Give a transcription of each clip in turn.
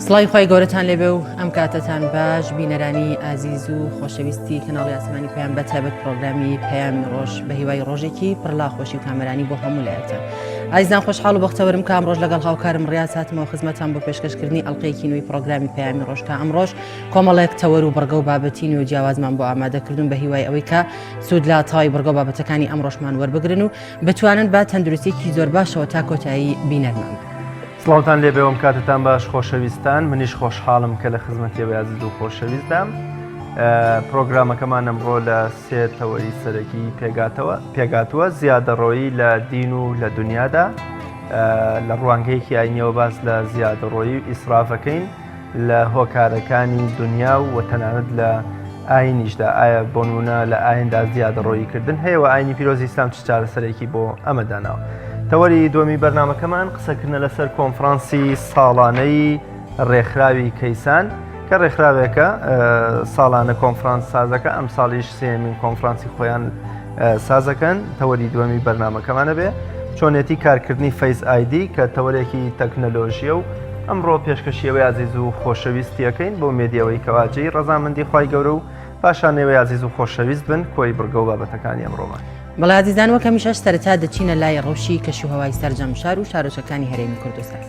سڵاوی خوای گەورەتان لێبێ و ئەم کاتەتان باش بینەرانی ئازیز و خۆشەویستی کەناڵی ئاسمانی پەیام بە تایبەت پرۆگرامی پەیامی ڕۆژ بە هیوای ڕۆژێکی پڕ لە خۆشی و کامەرانی بۆ هەموو لایەکتان ئازیزان خۆشحاڵ و بەختەوەرم کە ئەمڕۆژ لەگەڵ هاوکارم ڕیاز هاتمەوە خزمەتان بۆ پێشکەشکردنی ئەڵلقەیەکی نوێی پرۆگرامی پەیامی ڕۆژ کە ئەمڕۆژ کۆمەڵێک تەوەر و بڕگە و بابەتی نوێ و جیاوازمان بۆ ئامادەکردون بە هیوای ئەوەی کە سوود لە تەواوی بڕگە و بابەتەکانی ئەمڕۆشمان وەربگرن و بتوانن بە تەندروستیەکی زۆر باشەوە تا کۆتایی بینەرمان بن. سڵاوتان لێبێ ئەم کاتەتان باش خۆشەویستان منیش خۆشحاڵم کە لە خزمەت ئێوەی ئازیز و خۆشەویستدام پرۆگرامەکەمان ئەمڕۆ لە سێ تەوەری سەرەکی پێگاتەوە پێگاتووە زیادەڕۆیی لە دین و لە دنیادا لە ڕوانگەیەکی ئاینیەوە باس لە زیادەڕۆیی و ئیسرافەکەین لە هۆکارەکانی دنیا و تەنانەت لە ئاینیشدا ئایا بۆنمونە لە ئایندا زیادەڕۆیی کردن هەیە و ئاینی پیرۆزی ئیسلام چ چارەسەرێکی بۆ ئەمە داناوە تەوەری دووەمی بەرنامەکەمان قسەکردنە لەسەر کۆنفرانسی ساڵانەی ڕێکخراوی کەیسان کە ڕێکخراوێکە ساڵانە کۆنفرانس سازەکە ئەم ساڵیش سێمین کۆنفرانسی خۆیان سازەکەن تەوەری دووەمی بەرنامەکەمانە بێ چۆنێتی کارکردنی Face ID کە تەوەرێکی تەکنەلۆژیە و ئەمڕۆ پێشکەشی ئێوەی ئازیز و خۆشەویستیەکەین بۆ مێدیەوەی کەوا جێی ڕەزامەندی خوای گەورە و پاشان ئێوەی ئازیز و خۆشەویست بن کۆی بڕگە و بابەتەکانی ئەمڕۆمان. بەڵێ ئازیزان وەک هەمیشەش سەرەتا دەچینە لای ڕەوشی کەشوهەوای سەرجەم شار و شارۆچکەکانی هەرێمی کوردستان.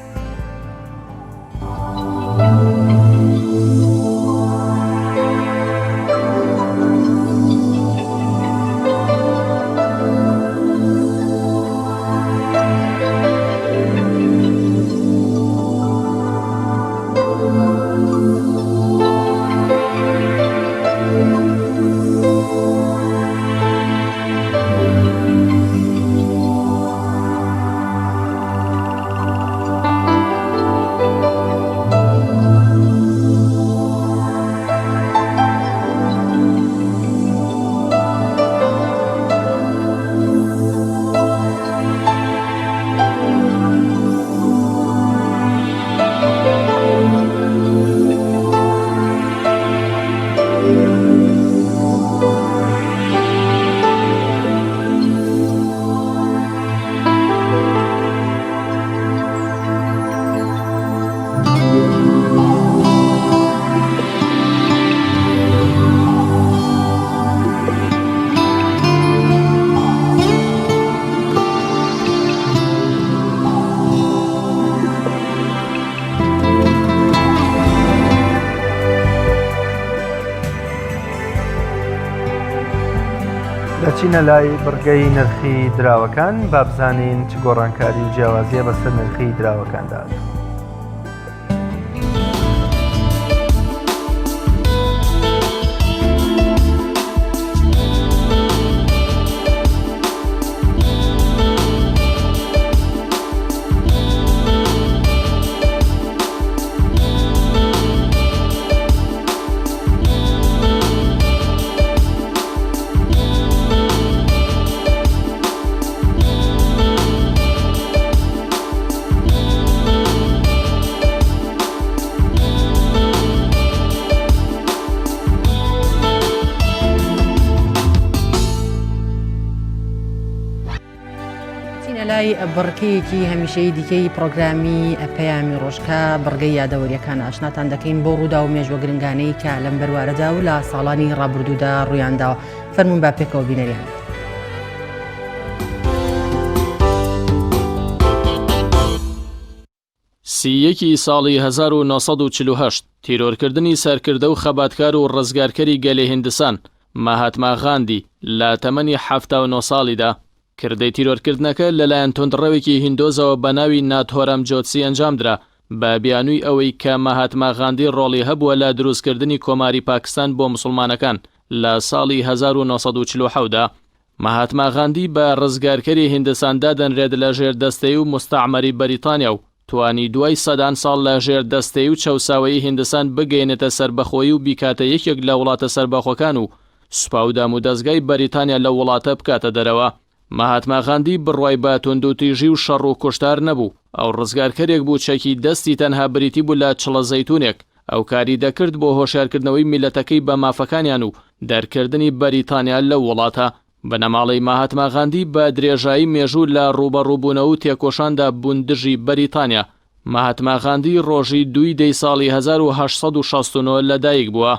دەچینە لای بڕگەی نرخی دراوەکان با بزانین چ گۆڕانکاری و جیاوازیە بەسەر نرخی دراوەکاندا. چینە لای بڕکەیەکی هەمیشەی دیکەی پرۆگرامی پەیامی ڕۆژکە بڕگەی یادەوەریەکان ئاشناتان دەکەین بۆ ڕوودا و مێژوە گرنگانەی کە لەم بەروارەدا و لە ساڵانی ڕابردوودا ڕوویانداوە فەرمونون با پێکەوە بینەریان. سی یەکی ساڵی 1948 تیرۆرکردنی سەرکردە و خەباتکار و ڕزگارکەری گەلی هیندستان، ماهاتما غاندی، لە تەمەنی 79 ساڵیدا. کردەی تیرۆرکردنەکە لەلایەن توندڕەوێکی هیندۆزەوە بە ناوی ناتهۆرام جۆتسی ئەنجامدرا، بە بیانووی ئەوەی کە ماهاتما غاندی ڕۆڵی هەبووە لە دروستکردنی کۆماری پاکستان بۆ موسڵمانەکان لە ساڵی 1947 دا. ماهاتما غاندی بە ڕزگارکەری هیندستان دادەنرێت لە ژێردەستەیی و موستەعمەری بەریتانیا و توانی دوای سەدان ساڵ لە ژێردەستەیی و چەوساوەیی هیندستان بگەیەنێتە سەربەخۆیی و بیکاتە یەکێک لە وڵاتە سەربەخۆکان و سوپا و دامودەزگای بەریتانیا لەو وڵاتە بکاتە دەرەوە. ماهاتما غاندی بڕوای بە توندوتیژی و شەڕ و کوشتار نەبوو، ئەو ڕزگارکەرێک بوو چەکی دەستی تەنها بریتی بوو لە چڵە زەیتونێک، ئەو کاری دەکرد بۆ هۆشیارکردنەوەی میللەتەکەی بە مافەکانیان و دەرکردنی بەریتانیا لەو وڵاتە. بنەماڵەی ماهاتما غاندی بە درێژایی مێژوو لە ڕووبەڕووبوونەوە و تێکۆشاندا بوون دژی بەریتانیا. مەهاتما غاندی ڕۆژی دووی دەی ساڵی 1869 لەدایک بووە.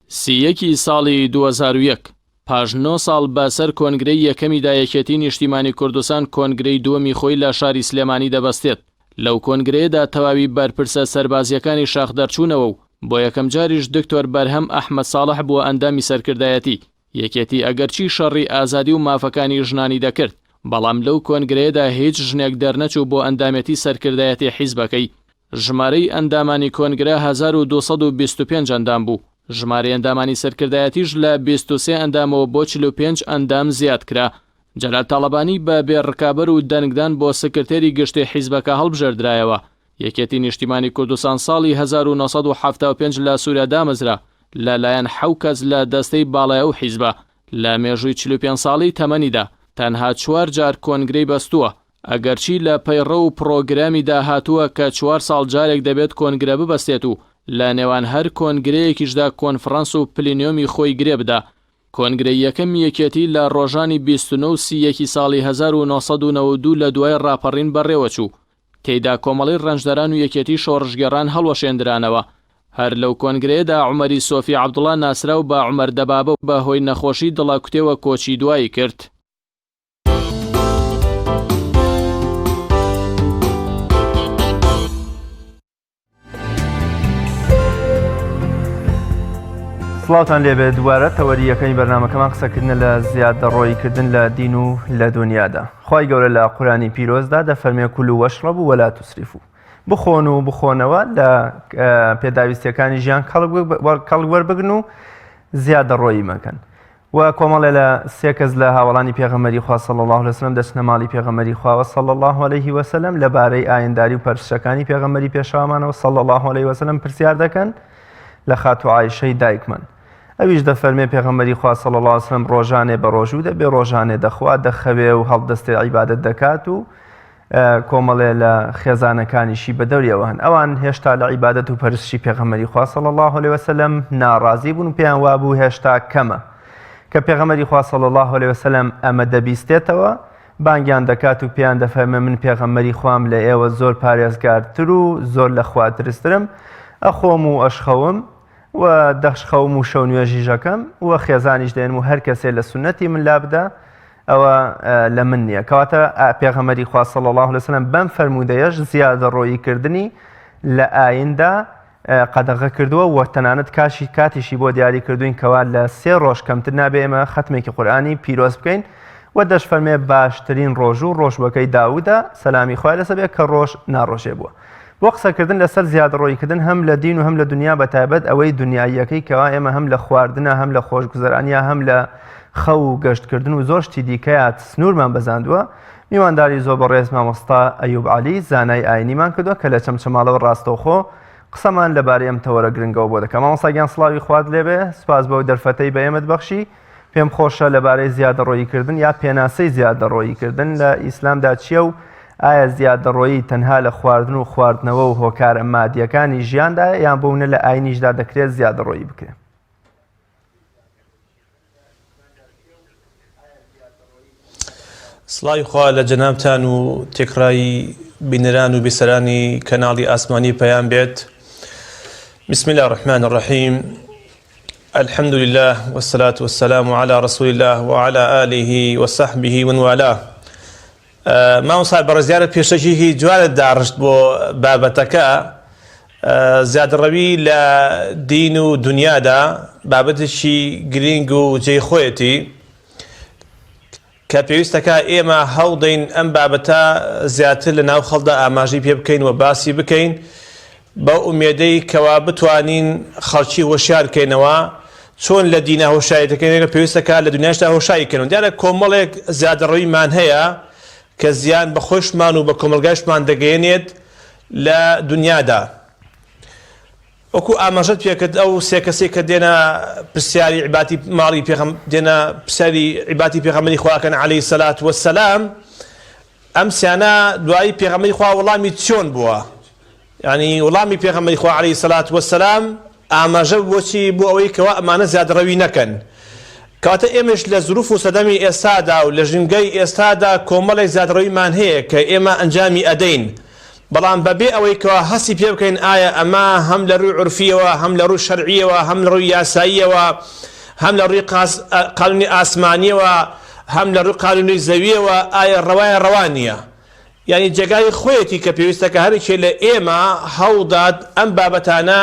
31 ی ساڵی 2001، پاش نۆ ساڵ بە سەر کۆنگرەی یەکەمیدا یەکێتی نیشتیمانی کوردستان کۆنگرەی دووەمی خۆی لە شاری سلێمانی دەبەستێت. لەو کۆنگرەیەدا تەواوی بەرپرسە سەربازییەکانی شاخ دەرچوونەوە و بۆ یەکەمجاریش دکتۆر بەرهەم ئەحمەد ساڵح بووە ئەندامی سەرکردایەتی یەکێتی ئەگەرچی شەڕی ئازادی و مافەکانی ژنانی دەکرد، بەڵام لەو کۆنگرەیەدا هیچ ژنێک دەرنەچوو بۆ ئەندامێتی سەرکردایەتی حیزبەکەی. ژمارەی ئەندامانی کۆنگرە 1225 ئەندام بوو، ژمارەی ئەندامانی سەرکردایەتیش لە 23 ئەندامەوە بۆ 45 ئەندام زیاد کرا. جەلال تاڵەبانی بە بێ ڕکابەر و دەنگدان بۆ سکرتێری گشتی حیزبەکە هەڵبژێردرایەوە. یەکێتی نیشتیمانی کوردستان ساڵی 1975 لە سوریا دامەزرا لە لایەن حەو کەس لە دەستەی باڵای ئەو حیزبە. لە مێژووی 45 ساڵی تەمەنیدا تەنها چوار جار کۆنگرەی بەستووە، ئەگەرچی لە پەیڕەو و پڕۆگرامیدا هاتووە کە چوار ساڵ جارێک دەبێت کۆنگرە ببەستێت و لە نێوان هەر کۆنگرەیەکیشدا کۆنفڕانس و پلینیۆمی خۆی گرێ بدا. کۆنگرەی یەکەمی یەکێتی لە ڕۆژانی 29 و سی یەکی ساڵی 1992 لە دوای ڕاپەڕین بەڕێوەچوو، تێیدا کۆمەڵەی ڕەنجدەران و یەکێتی شۆڕشگێڕان هەڵوەشێندرانەوە. هەر لەو کۆنگرەیەدا عومەری سۆفی عەبدوڵا ناسراو بە عومەر دەبابە بە هۆی نەخۆشی دڵەکوتێوە کۆچی دوایی کرد. سڵاوتان لێبێت دووارە تەوەری یەکەمی بەرنمەکەمان قسەکردنە لە زیادەڕۆییکردن لە دین و لە دنیادا خوای گەورە لە قورانی پیرۆزدا دەفەرمێ كلوا واشربوا ولا تسرفوا بخۆن و بخۆنەوە لە پێداویستیەکانی ژیان کەڵک وەربگرن و زیادەڕۆیی مەکەن و کۆمەڵێ لە سێ کەس لە هاوەڵانی پێغەمبەری خوا صلی اللە علیه وسلم دەچنە ماڵی پێغەمبەری خواوە صلی اللە علیه وسلم لەبارەی ئاینداری و پەرستشەکانی پێغەمبەری پێشەوامانەوە صلی اللە علیه وسلم پرسیار دەکەن لە خاتوو عایشەی دایکمان ئەویش دەفەرمێ پێغەمبەری خوا صلی اللە علیه وسلم ڕۆژانێ بە ڕۆژوو دەبێ ڕۆژانێ دەخوا دەخەوێ و هەڵدەستێ عیبادەت دەکات و کۆمەڵێ لە خێزانەکانیشی بە دەوریەوە هەن ئەوان هێشتا لە عیبادەت و پەرستشی پێغەمبەری خوا صلی الله علیه وسلم ناڕازی بوون و پێیان وابوو هێشتا کەمە کە پێغەمبەری خوا صلی الله علیه وسلم ئەمە دەبیستێتەوە بانگیان دەکات و پێیان دەفەرمێ من پێغەمبەری خوام لە ئێوە زۆر پارێزگارتر و زۆر لە خوا ترسترم ئەخۆم و ئەشخەوم و دەشخەوم و شەو نوێژیش ئەکەم و خێزانیش دێنم و هەر کەسێ لە سوننەتی من لابدا ئەوە لە من نییە کەواتە پێغەمەری خوا صلی الله علیه وسلم بەم فەرموودەیەش زیادەڕۆیی کردنی لە ئایندا قەدەغە کردووە و تەنانەت کاشی کاتیشی بۆ دیاری کردوین کەوا لە سێ ڕۆژ کەمتر نابێ ئێمە خەتمێکی قورئانی پیرۆز بکەین و دەشفەرمێ باشترین ڕۆژ و ڕۆژوەکەی داودە سەلامی خوای لەسەر بێ کە ڕۆژ ناڕۆژێ بووە بۆ قسەکردن لەسەر زیادەڕۆییکردن هەم لە دین و هەم لە دنیا بەتایبەت ئەوەی دنیاییەکەی کەوا ئێمە هەم لە خواردنا هەم لە خۆشگوزەرانیا هەم لە خەو و گەشتکردن و زۆر شتی دیکەیا سنوورمان بەزاندووە میوانداری زۆر بەڕێز مامۆستا ئەیوب عەلی زانای ئاینیمان کردووە کە لە چەمچەماڵەوە ڕاستەوخۆ قسەمان لەبارەی ئەم تەوەرە گرنگەوە بۆ دەکا مامۆستا گیان سڵاوی خوات لێبێ سپاس بەو دەرفەتەی بە ئێمەت بەخشی پێم خۆشە لەبارەی زیادەڕۆییکردن یا پێناسەی زیادەڕۆییکردن لە ئیسلامدا چییە و ئایا زیادەڕۆیی تەنها لە خواردن و خواردنەوە و هۆکارە مادییەکانی ژیاندایە یان بۆ نە لە ئاینیشدا دەکرێت زیادەڕۆیی بکرێت؟ سڵاوی خوا لە جەنابتان و تێکڕایی بینەران و بیسەرانی کەناڵی ئاسمانی پەیام بێت. بسم الله الرحمن الرحیم الحمد لله والصلاة والسلام على رسول الله وعلى آله وصحبه ومن والاه مامۆستا بەڕێزیارە پێشەکیی جوانت داڕشت بۆ بابەتەکە زیادەڕەوی لە دین و دنیادا بابەتێکی گرینگ و جێی خۆیەتی کە پێویستەکا ئێمە هەوڵدەین ئەم بابەتە زیاتر لە ناو خەڵدا ئاماژەی پێ بکەین و باسی بکەین بەو ئومێدەی کەوا بتوانین خەڵکی هۆشیار کەینەوە چۆن لە دینا هۆشیاری دەکەین پێویستەکە لە دنیاشدا هۆشیاری کەنەوە دیارە کۆمەڵێک زیادەڕەویمان هەیە کە زیان بە خۆشمان و بە کۆمەڵگایشمان دەگەیەنێت لە دنیادا وەکو ئاماژەت پێکرد ئەو سێ کەسەی کە دێنە پرسیاری عیباتی ماڵی پێغەم دێنە پرسیاری عیباتی پێغەمبەری خوا ئەکەن عەلەیهی سەلات وەسەلام ئەم سیانە دوایی پێغەمبەری خوا وەڵامی چۆن بووە یعنی وەڵامی پێغەمبەری خوا عەلەیهی سەلات وەسەلام ئاماژە بۆچی بۆ ئەوەی کەوا ئەمانە زیادەڕەوی نەکەن. کەواتە ئێمەش لە زروف و سەردەمی ئێستادا و لە ژینگەی ئێستادا کۆمەڵێک زیادەڕەویمان هەیە کە ئێمە ئەنجامی ئەدەین بەڵام بەبێ ئەوەی کەوا هەستی پێ بکەین ئایا ئەمە هەم لە ڕووی عورفیەوە هەم لە ڕووی شەرعیەوە هەم لە ڕووی یاساییەوە هەم لە ڕووی قانونی ئاسمانیەوە هەم لە ڕووی قانونی زەویەوە ئایا ڕەوایە ڕەوا نییە یانی جێگای خۆیەتی کە پێویستە کە هەریەکێ لە ئێمە هەوڵدات ئەم بابەتانە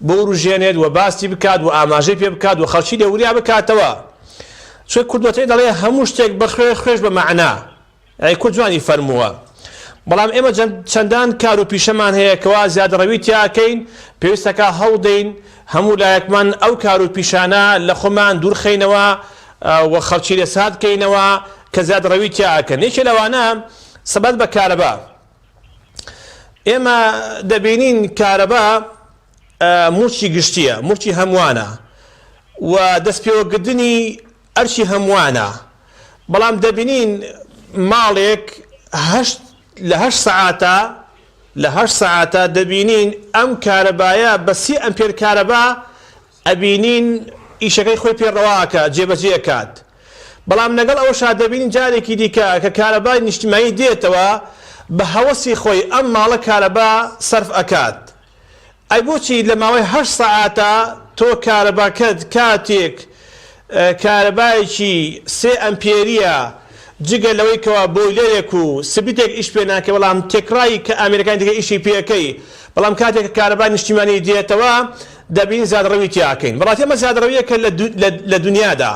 بوروژێنێت و باسی بکات و ئاماژەی پێ بکات و خەڵکی لێ وریا بکاتەوە. چونکە کوردوەتەنی دەڵێ هەموو شتێک بە خوێ خوێش بە مەعنا. یانی کورد جوانی فەرمووە. بەڵام ئێمە چەندان کار و پیشەمان هەیە کەوا زیادەڕەوی تیا ئەکەین، پێویستەکا هەوڵدەین هەموو لایەکمان ئەو کار و پیشانە لە خۆمان دوورخەینەوە و خەڵکی لێ سارد کەینەوە کە زیادەڕەوی تیا ئەکەن. یەکێ لەوانە سەبارەت بە کارەبا. ئێمە دەبینین کارەبا موڵکی گشتییە، موڵکی هەمووانە و دەستپێوەگرتنی ئەرکی هەمووانە، بەڵام دەبینین ماڵێک هەشت لە هەشت سەعاتا لە هەشت سەعاتا دەبینین ئەم کارەبایە بە سێ ئەمپێر کارەبا ئەبینین ئیشەکەی خۆی پێ ڕەوا ئەکا جێبەجێ ئەکات بەڵام لەگەڵ ئەوەشا دەبینین جارێکی دیکە کە کارەبای نیشتیمانی دێتەوە بە هەوەسی خۆی ئەم ماڵە کارەبا سەرف ئەکات ئەی بۆچی لە ماوەی هەشت سەعاتا تۆ کارەباکەت کاتێک کارەبایەکی سێ ئەمپێریە جگە لەوەی کەوا بۆیلەرێک و سبلیتێک ئیش پێ ناکەی بەڵام تێکڕای کە ئامێرەکانی دیکە ئیشی پێ ئەکەی بەڵام کاتێک کە کارەبای نیشتیمانی دێتەوە دەبینین زیادەڕەوی تیا ئەکەین بەڕاستی ئەمە زیادەڕەویەکە لە دونیادا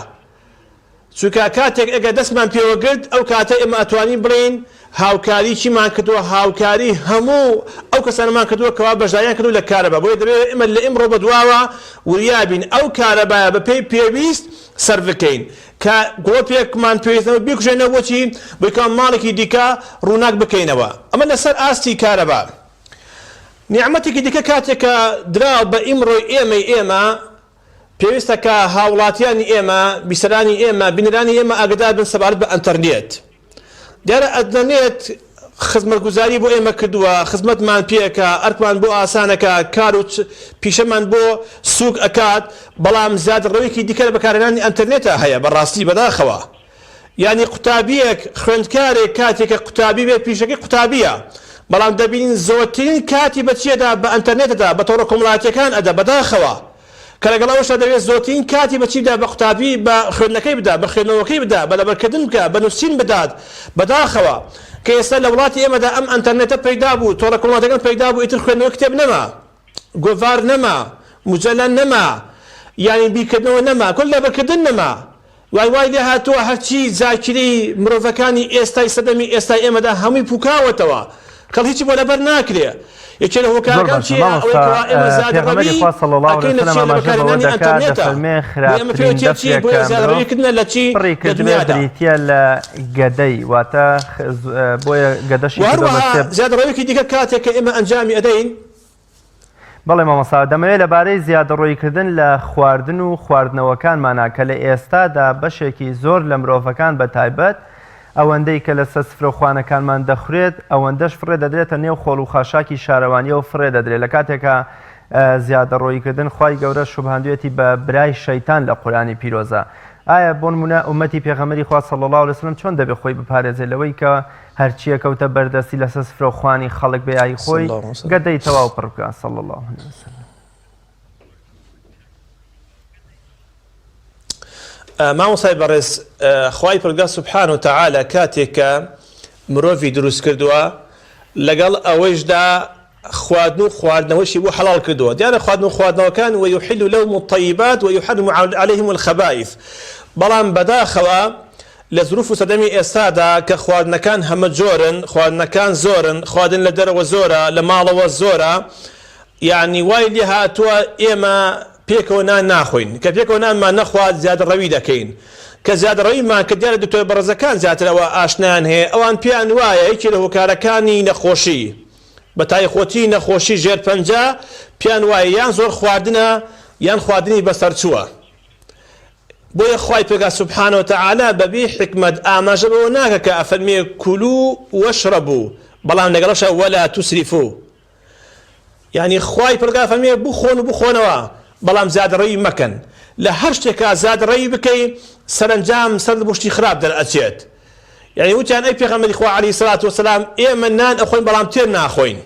چونکە کاتێک ئەگەر دەستمان پێوە گرت ئەو کاتە ئێمە ئەتوانین بڵێین هاوکاری چیمان کردووە هاوکاری هەموو ئەو کەسانەمان کردووە کەوا بەشداریان کردووە لە کارەبا بۆیە دەبێت ئێمە لە ئیمڕۆ بەدواوە وریا بین ئەو کارەبایە بەپێی پێویست سەرف بکەین کە گڵۆپێکمان پێویست نەبوو بیکوژێنەوە بۆچی بۆی کە ماڵێکی دیکە ڕووناک بکەینەوە ئەمە لەسەر ئاستی کارەبا نیعمەتێکی دیکە کاتێک کە دراوە بە ئیمڕۆی ئێمەی ئێمە پێویستە کە هاوڵاتیانی ئێمە، بیسەرانی ئێمە، بینەرانی ئێمە ئاگەدار بن سەبارەت بە ئەنتەرنێت. دیارە ئەنتەرنێت خزمەتگوزاری بۆ ئێمە کردووە، خزمەتمان پێ ئەکا، ئەرکمان بۆ ئاسان ئەکا، کار و پیشەمان بۆ سووک ئەکات، بەڵام زیادەڕەویەکی دیکە لە بەکارهێنانی ئەنتەرنێتا هەیە بەڕاستی بەداخەوە. یانی قوتابیەک، خوێندکارێک کاتێک کە قوتابی بێت پیشەکەی قوتابیە، بەڵام دەبینین زۆرترین کاتی بە چی ئەدا؟ بە ئەنتەرنێت ئەدا، بە تۆڕە کۆمەڵایەتیەکان ئەدا، بەداخەوە کە لەگەڵ ئەوەشدا دەبێت زۆرترین کاتی بە چی بدا؟ بە قوتابی، بە خوێندنەکەی بدا، بە خوێندنەوەکەی بدا، بە لەبەرکردن بکا، بە نووسین بدات، بەداخەوە کە ئێستا لە وڵاتی ئێمەدا ئەم ئەنتەرنێتە پەیدا بوو، تۆڕە کۆمەڵایەتیەکان پەیدا بوو، ئیتر خوێندنەوەی کتێب نەما، گۆڤار نەما، موجەلە نەما، یانی بیرکردنەوە نەما، کۆل لەبەرکردن نەما. وای وای لێ هاتووە هەرچی زاکیرەی مرۆڤەکانی ئێستای سەردەمی ئێستای ئێمەدا هەمووی پوکاوەتەوە خەڵک هیچی بۆ لەبەر ناکرێ یەکێ لە زۆر هۆکارەکان باشە چییە ئەوەی مامۆستا کەوا ئێمە پێغەمبەری زیادەڕەوی خوا صلی اللە علیه ئەکەین لە وسلم چیە لە ئاماژە بەوە بەکارهێنانی دەکات ئەنتەرنێتە دەفەرمێ بۆیە ئەمە خراپترین پێوتێ چی دەفرێک بۆیە کە مرۆڤ زیادەڕەوی کردنە لە چی پڕی لە کردبێ دنیادا بریتیە لە گەدەی واتە بۆیە گەدەشی وە کردوە بە هەروەها سێ زیادەڕەویەکی دیکە کاتێک کە ئێمە ئەنجامی ئەدەین بەڵێ مامۆستا دەمەوێت لەبارەی زیادەڕۆییکردن لە خواردن و خواردنەوەکانمانا کە لە ئێستادا بەشێکی زۆر لە مرۆڤەکان بە تایبەت ئەوەندەی کە لەسەر سفرە و خوانەکانمان دەخورێت ئەوەندەش فڕێ دەدرێتە نێو خۆڵ و خاشاکی شارەوانیەوە فڕێ دەدرێت لە کاتێکا زیادەڕۆییکردن خوای گەورە شوبهاندوێتی بە برای شەیتان لە قورئانی پیرۆزا ئایا بۆ نمونە ئومەتی پێغەمبەری خوا صلی اللە علیه وسلم چۆن دەبێ خۆی بپارێزێت لەوەی کە هەرچیە کەوتە بەردەستی لەسەر سفرەو خوانی خەڵک بێ ئای خۆی گەدەی تەواو پڕ بکا صلی اللە علیه وسلم. مامۆستای بەڕێز خوای پەروەردگار سبحانە وتعالی کاتێک کە مرۆڤی دروست کردووە لەگەڵ ئەوەیشدا خواردن و خواردنەوەشی بۆ حەڵاڵ کردووە دیارە خواردن و خواردنەوەکان ویحل لهم الطیبات ویحرم علیهم الخبائث بەڵام بەداخەوە لە زروف و سەردەمی ئێستادا کە خواردنەکان هەمە جۆرن خواردنەکان زۆرن خواردن لە دەرەوە زۆرە لە ماڵەوە زۆرە یعنی وای لێ هاتووە ئێمە پێکەوە نان ناخۆین کە پێکەوە نانمان نەخوارد زیادەڕەوی دەکەین کە زیادەڕەویمان کرد دیارە دکتۆرە بەڕێزەکان زیاتر ئەوە ئاشنایان هەیە ئەوان پێیان وایە یەکێ لە هۆکارەکانی نەخۆشی بە تایخۆتی نەخۆشی ژێرپەنجە پێیان وایە یان زۆر خواردنە یان خواردنی بەسەرچووە بۆیە خوای پێگا سبحانە وتعالی بەبێ حیکمەت ئاماژە بەوە ناکە کە ئەفەرمێ کلو واشربو بەڵام لەگەڵشا ولا تسرفو یانی خوای پەروەردگار فەرمی بخۆن و بخۆنەوە بەڵام زیادەڕەوی مەکەن. لە هەر شتێکا زیادەڕەوی بکەی سەرەنجام سەرت بۆ شتی خراپ دەرئەچێت. یەعنی وتیان ئەی پێغەمبەری خوا علیە سەلات وسلام ئێمە نان ئەخۆین بەڵام تێر ناخۆین.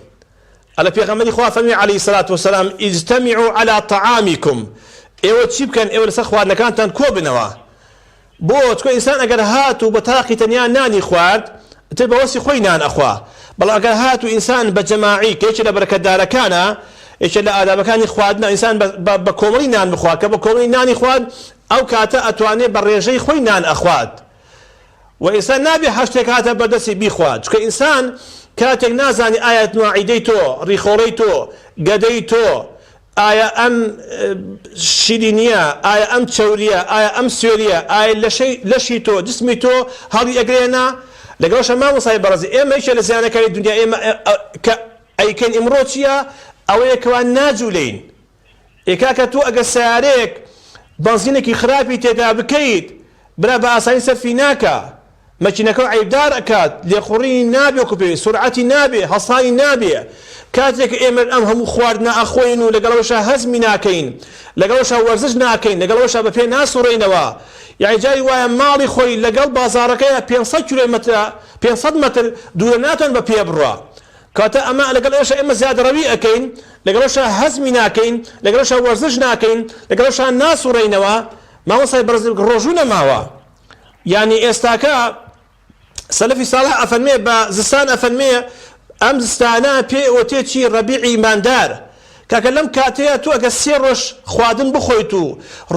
ئەلە پێغەمبەری خوا فەرمی علیە سەلات وسلام اجتمعوا علی طعامکم ئێوە چی بکەن ئێوە لەسەر خواردنەکانتان کۆبنەوە. بۆ؟ چونکە ئینسان ئەگەر هات و بە تاقی تەنیا نانی خوارد ئیتر بە وەسی خۆی نان ئەخوا، بەڵام ئەگەر هات و ئینسان بە جەماعی کە یەکێ لە بەرەکەتدارەکانە، یەکێ لە ئادابەکانی خواردنە ئینسان بە بە کۆمەڵی نان بخوا، کە بە کۆمەڵی نانی خوارد ئەو کاتە ئەتوانێ بە ڕێژەی خۆی نان ئەخوات و ئینسان نابێ هەر شتێک هاتە بەردەستی بیخوات، چونکە ئینسان کاتێک نازانی ئایا مەعیدەی تۆ، ڕیخۆڵەی تۆ، گەدەی تۆ، ئایا ئەم شیرینیە، ئایا ئەم چەوریە، ئایا ئەم سوێریە، ئایا لەشەی لەشی تۆ، جسمی تۆ هەڵی ئەگرێ نا؟ لەگەڵشا مامۆستای بەڕێز ئێمە یەکێ لە زیانەکانی دونیا ئێمە کە ئەیکەین ئیمڕۆ چیە؟ ئەوەیە کەوا ناجولێین. ئێ کاکە تۆ ئەگەر سەیارەیەک بەنزینێکی خراپی تێدا بکەیت برا بە ئاسانی سەرفی ناکا مەکینەکەو عەیبدار ئەکات لێخوڕینی نابێ وەکو پێویست سورعەتی نابێ هەڵسانی نابێ کاتێک ئێمە ئەم هەموو خواردنە ئەخۆین و لەگەڵەوەشا هەزمی ناکەین لەگەڵەوەشا وەرزش ناکەین لەگەڵەوەشا بە پێ ناسوڕێینەوە یانی جاری وایە ماڵی خۆی لەگەڵ بازاڕەکەیا 500 کیلۆمەترە 500 مەتر دوورە ناتوان بە پێ بڕوا کەواتە ئەمە لەگەڵ ئەوەشا ئێمە زیادەڕەوی ئەکەین لەگەڵەوەشا هەزمی ناکەین لەگەڵەوەشا وەرزش ناکەین لەگەڵەوەشا ناسوڕێینەوە مامۆستای بەڕێز ڕۆژوو نەماوە یانی ئێستاکە سەلەفی ساڵح ئەفەرمێ بە زستان ئەفەرمێ ئەم زستانە پێ ئۆتێ چی ڕەبیعی ئیماندار کاکە لەم کاتەیە تۆ ئەگە سێ ڕۆژ خواردن بخۆیت و